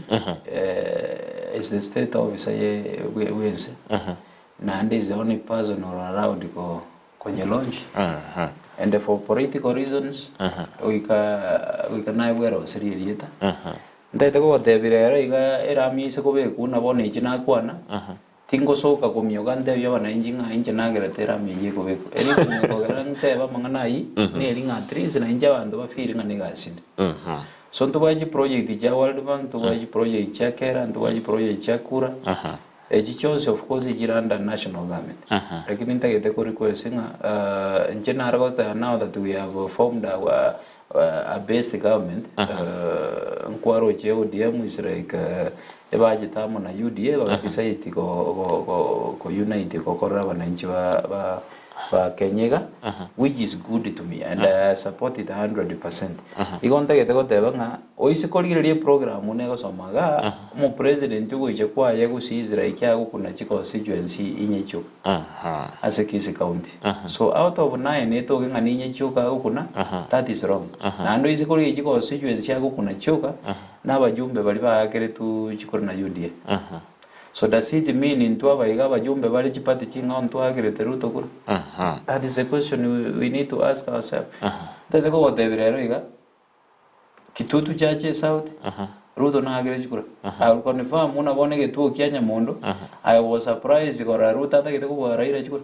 is the state officer ye bwense, naende is the only person or allowed ko konye launch. And for political reasons, goika goika naye bweroserie erieta. Ntagete kogotebi rero iga erami ase kobekwa buna bono echi nakwana, Tingosoka komioka ntebie abananchi ng'a inche nagerete erami eyio ekobekwa. Ereason ekogera ntebe amang'ana ayio neri ng'a at least nainche abanto ba feel ng'a negasi inde. So ntobwate chiproject chia World Bank, ntobwate chiproject chia Kera, ntobwate chiproject chia Kura, echi chionsi of course chire under national government. Lakini ntagete ko request ng'a inche nare goteba now that we have formed our a best government, nkwaroche ODM is like ebachete amo na UDA baga decide go go go go unite gokorera abananchi ba ba ba Kenya iga which is good to me and I support it 100%. Igo ntagete goteba ng'a oise korigereria eprogram buna egosoma igaa, omopresident ogoicha kwaye gusii is like agokuna chiconstituency inye chioka ase Kisii County. So out of nine etoke ng'a ninye chioka agokuna, that is wrong. Naende oise korigereria chiconstituency agokuna chioka, na abajumbe baria baakeretwe chikura na UDA. So does it mean intwe abaiga abajumbe bare chiparty ching'ao ntwakerete Ruto kura? That is a question we need to ask ourselves. Ntagete kogotebia rero iga, Kitutu Church South, Ruto naakire chikura. I will confirm buna bono egetuo kia Nyamondo, I was surprised korora Ruto atagete kobua Raila chikura.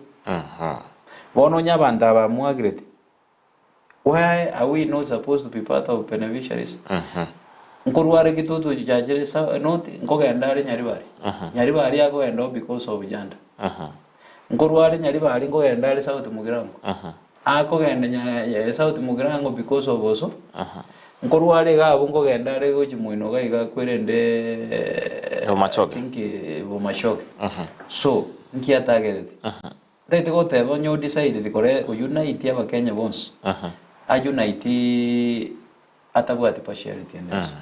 Bono onye abanto aba bamwakerete, Why are we not supposed to be part of beneficiaries? Nkorware kitutu chachire sa not nkogenda are Nyaribari. Nyaribari akogenda oo because of gender. Nkorware Nyaribari nkogenda are South Mugirango. Akogenda nya South Mugirango because of oso. Nkorware iga abwo nkogenda are gochi moino iga iga kwerende Bomachoge. I think Bomachoge. So nki atagerete? Ntagete goteba onye o decided kore ko unite abakenya bonsi, a unite atabwati partiality ende yonsi.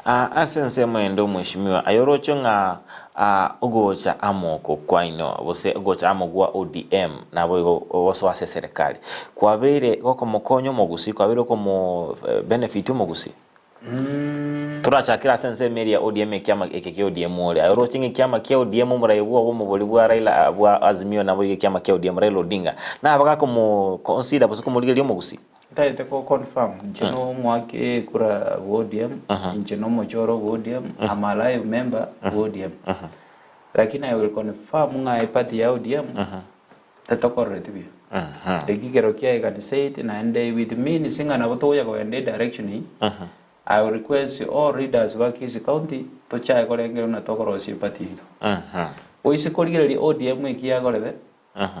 Ah, ase ensemo ende omweshimiwa aye oroche ng'a ah, ogocha amo oko kwaino gose ogocha amo gwa ODM naboigo gosoa ase eserekari kwabeire gokomokonya omogusii kwabeire okomo benefit omogusii? Torachakere ase ensemo eria ya ODM ekiama eke kia ODM ore. Aye oroche ng'a ekiama kia ODM omorai bwobo omobori bwa Raila bwa Azimio naboigo ekiama kia ODM Raila Odinga nabe gakomo consider gose komorigereria omogusii. Ntagete ko confirm inche no omwaki ekura bwa ODM, inche no omochoro bwa ODM, I'm a live member bwa ODM. Lakini I will confirm ng'a eparty ya ODM tetokorereti buya. Ekikero kia I can say it naende with means ng'a nabo togocha kogenda edirection eyio, I will request all leaders ba Kisii County tochae korengereria buna tokorosia eparty yaito. Oise korigereria ODM eki yakorete,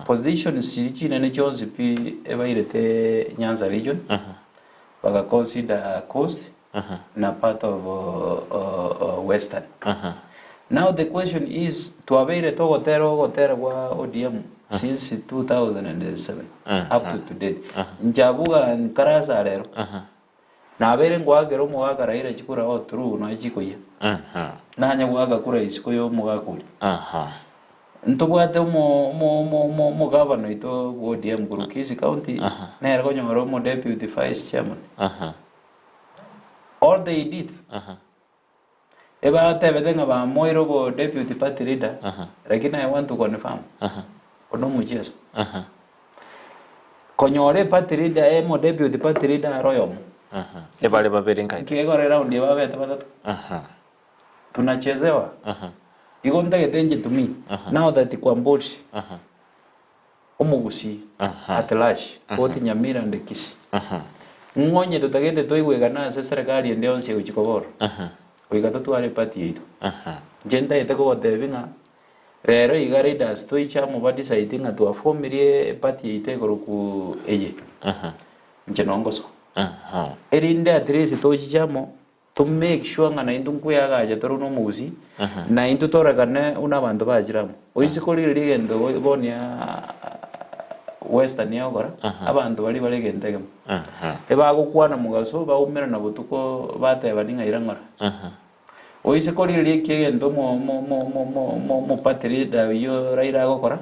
positions chiria chinene chionsi pi ebairete Nyanza region, baga consider Coast na part of Western. Now the question is twabeire togotera ogotera gwa ODM since 2007 up to today. Inche abwo iga nkarasa rero, nabeire ngoakera omogaka Raila chikura all through nonya chikoyia. Nanya goaka kura isiko ya omogaka oria. Ntobwate omo omo omo omo omogavana oito bwa ODM korwa Kisii County, nere konyora omo deputy vice chairman. All they did, ebatebete ng'a bamoire obo deputy party leader, lakini I want to confirm, oyo nomochiaso. Konyora eparty leader emo deputy party leader are oyomo. Ebare babere nkaete. Nkiegora eround eye babete batato. Tunachezewa. Igo ntagete inche to me, now that Kwambox, omogusii at large, both Nyamira and Kisii, ng'o onye totagete toigwekane ase eserekari ende yonsi egochia koba ororo, goika totware eparty yaito. Inche ntagete kogotebia ng'a rero iga leaders toiche amo ba decide ng'a twafomirie eparty yaito ekorokwa eye, inche noo ngosoa. Erinde at least tochiche amo, To make sure ng'a naintwe nkweagacha tore buna omogusii, naintwe torekane buna abanto bachire amo. Oise korigereria egento bono ya Western egokora, abanto baria bare egento ekemo. Ebagokwana mogaso, baumerana botuko batebani ng'a ira ng'ora. Oise korigereria eki egento omo omo omo omo omo omo omopatiri leader oyio Raila agokora,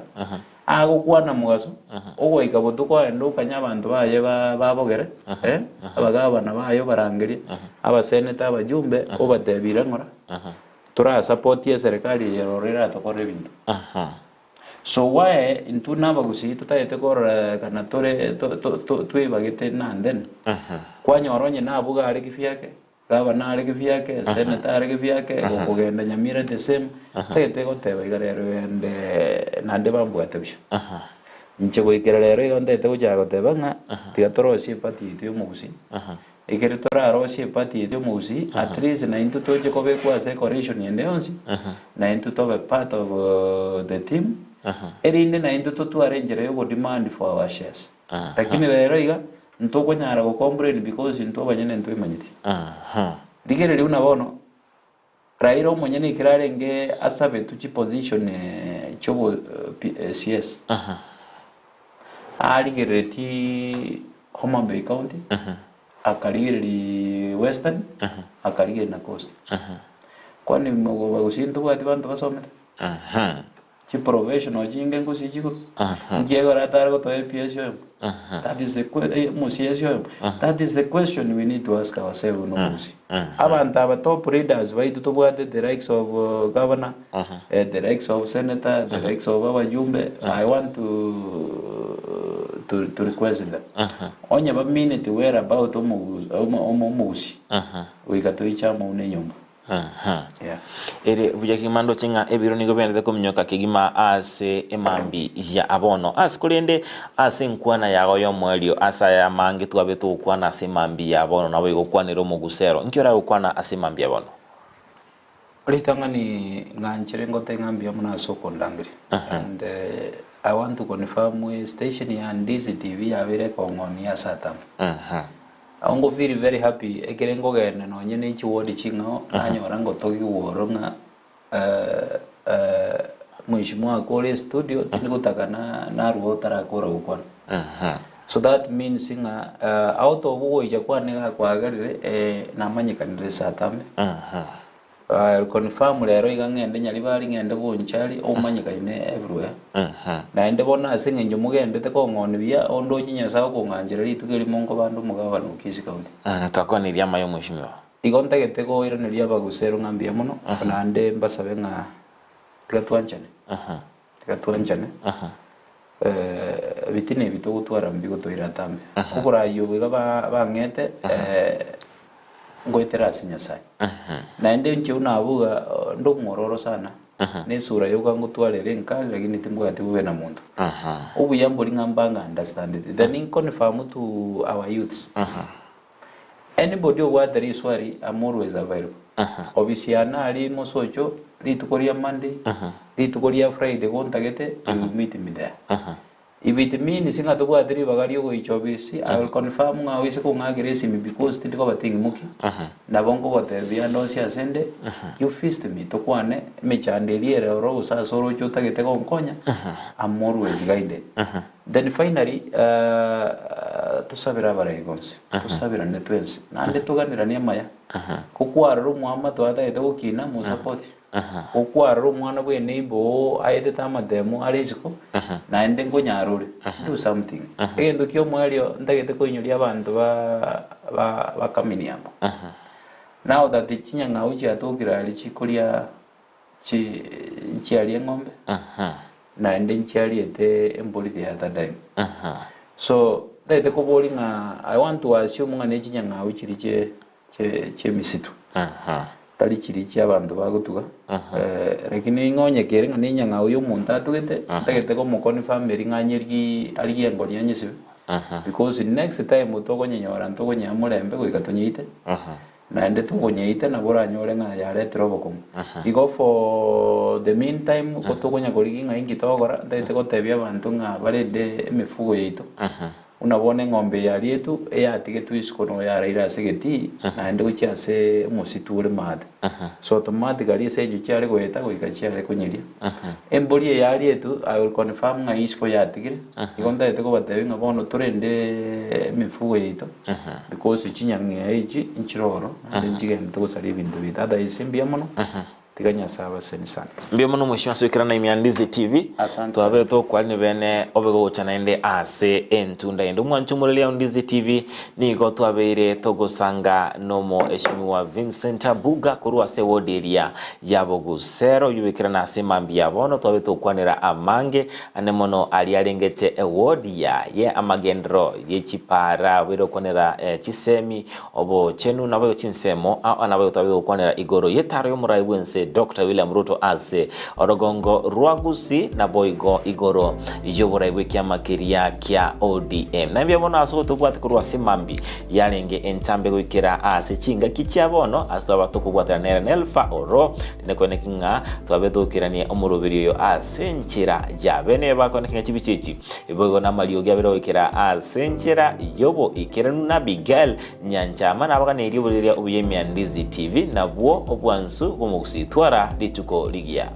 agokwana mogaso, ogoika botuko aende okanye abanto baye ba babogere, eh, abagabana baye obarangerie, abaseneta, abajumbe, obatebie ira ng'ora, torasapoti eserekari eye roro eratokorere ebinto. So why intwe na abagusii totagete kororekana tore to to to twebagete nanden? Kwanyora onye nabwo gare kibiake, Gavana are kibiake, senator are kibiake, gokogenda Nyamira the same, tagete goteba iga rero ende naende bambwate buya. Inche goikera rero iga ntagete gochaka goteba ng'a tiga torosie eparty yaito ya omogusii, ekere torarosie eparty yaito ya omogusii, at least naintwe toche kobekwa ase ecoalition ende yonsi, naintwe tobe part of the team, erinde naintwe totware enchera ya ogodemand for our shares. Lakini rero iga, Ntokonyara go complain because intwe abanyene ntwemanyeti. Rigereria buna bono Raila omonyene ekero arenge asabetwe chiposition chiobo CS arigerereti Homa Bay County, akarigereria Western, akarigereria na Coast. Kwani gose ntobwati banto basomete? Chiprofessional chinge ngosii chigoro. Inki ekero atare gotoa ePS oyomo? That is the que- eh, omo-CS oyomo. That is the question we need to ask ourselves buna omogusii. Abanto aba top leaders baito tobwate the likes of governor, eh, the likes of senator, the likes of abajumbe, I want to, to, to request them. Onye bamineti well about omogu- omo- omo- omogusii, goika toiche amo buna enyomba. Yeah. Ere buya kegima ndoche ng'a ebiro nigo biaendete kominyoka kegima ase emambi ya bono. Ase korende ase enkwana yago y'omoerio ase aya amange twabete gokwana ase emambi ya bono naboigo okwanere omogusero. Nki oragokwana ase emambi ya bono? Ritang'ani ng'anchere ngote ng'a mbuya mono ase okondangeria and I want to confirm station ya Ndizi TV yabeire ekong'onia ase atambe. Agwo ngo feel very happy ekere nkogenda nonye ne chiward ching'ao nanyora ngotogigwa oro ng'a mheshimiwa akore estudio tindi gotaka na narwo otarakora gokwana. So that means ng'a out of ogoicha kwane iga kwagerire namanyekanire ase atambe. I'll confirm rero iga ng'ende Nyaribari ng'ende Bonchari omanyekaine everywhere. Naende bono ase eng'encho mogendete kong'onia buya ondoche Nyasae okong'anchera rituko erimo nkobande omogabana o Kisii County. Twakwanirie amaye omweshimiwa. Igo ntagete koiraneria abagusero ng'a mbuya mono, naende mbasabe ng'a tiga twanchane, tiga twanchane, ebitina ebi togotwara mbigotoira atambe. Oboraai obo iga bang'ete ngoetera ase Nyasae. Naende inche buna abuga nde omwororo sana, na esura yoka ngotwara ere enkali lakini timbwati bobe na monto. Obuya mbori ng'a mbange understand. Then inconfirm to our youths, anybody obwate riswari am always available. Obisi yane aria mosocho rituko ria Monday, rituko ria Friday gontagete you will meet me there. If it means ng'a tobwati ribaga riogoicha obisi, I will confirm ng'a oise kong'akera esimi because tindi koba ting'imoki, nabo nkogotebia ande onsi ase nde, you feast me, tokwane emechando eria ere ororo gose ase oroche otagete gonkonya, I'm always guided. Then finally, tosabere abarai bonsi, tosaberane twensi, naende toganeranie amaya, gokwarora omwamato atagete gokina, mosapoti. Gokwarora omwana bw'eneighbor oo aetete amatemo are isiko, naende nkonyara ore, do something. Egento ki'omoerio ntagete koinyoria abanto ba ba ba Kaminiambo, now that chinyang'au chiatokire aria chikoria chi nchiaria eng'ombe, naende nchiariete embori the other time. So, ntagete koboria ng'a I want to assume ng'a ne chinyang'au chiria chie chi'emisitu, tari chiria chi'abanto bagotuga, lakini ng'a onye kere ng'a nenyang'au y'omonto atugete, ntagete komoconfirm eri ng'a anyerigie arigie engori anyesibe, because next time tokonyenyora ntokonyea morembe goika tonyeite, naende tokonyeita nabo oranyore ng'a yaretire obokong'u. Igo for the meantime ko tokonya korigia ng'a inki togokora, ntagete gotebia abanto ng'a barende emifugo yaito. Buna bono eng'ombe eyarietwe eyatigetwe isiko nigo yaraire ase egetii, naende gochia ase omositu ore maate. So automatically ase encho chiare goeta goika chiare konyeria. Embori eyarietwe, I will confirm ng'a isiko yatigire, igo ntagete kobatebia ng'a bono torende emifugo yaito, because chinyang'ea echi nchire oro, naende nchigenderete gosaria ebinto biaito. Otherwise mbuya mono. Tiga Nyasae abaseni sana. Mbuya mono mheshimiwa ase goikera na ime ya Ndizi TV. Asante Twabere sana. tokwarine bene obe gogocha naende ase entunda ende. Omwancho omoreri ya Ndizi TV nigo twabeire togosanga nomoeshimiwa Vincent Abuga korwa ase ward eria ya Bogusero oyio oikerana ase mambia ya bono twabe tokwanera amange ane mono aria arengete eward yaye amagenderero ye chipara obeire okwanera chisemi Obochenu naboigo chinsemo ao naboigo twabe gokwanera igoro y'etaro y'omorai bw'ense Doctor William Ruto ase orogongo rwa Gusii naboigo igoro y'oborai bw'ekiama keria kia ODM. Na mbuya mono ase ogotobwata korwa ase mambi yarenge entambe goikera ase chingaki chia bono ase twaba tokobwatana nere Nelfa oro rinde koeneki ng'a twabe togokerania omoroberi oyo ase enchera ya bene bakoeneki ng'a chibicha echi Boigo namariogi abere goikera ase enchera y'oboikeranu na Abigail Nyanchama nabaganeirie oborereria obuya ime ya Ndizi TV nabwo obwansu bw'omogusii. Twara rituko rigiya.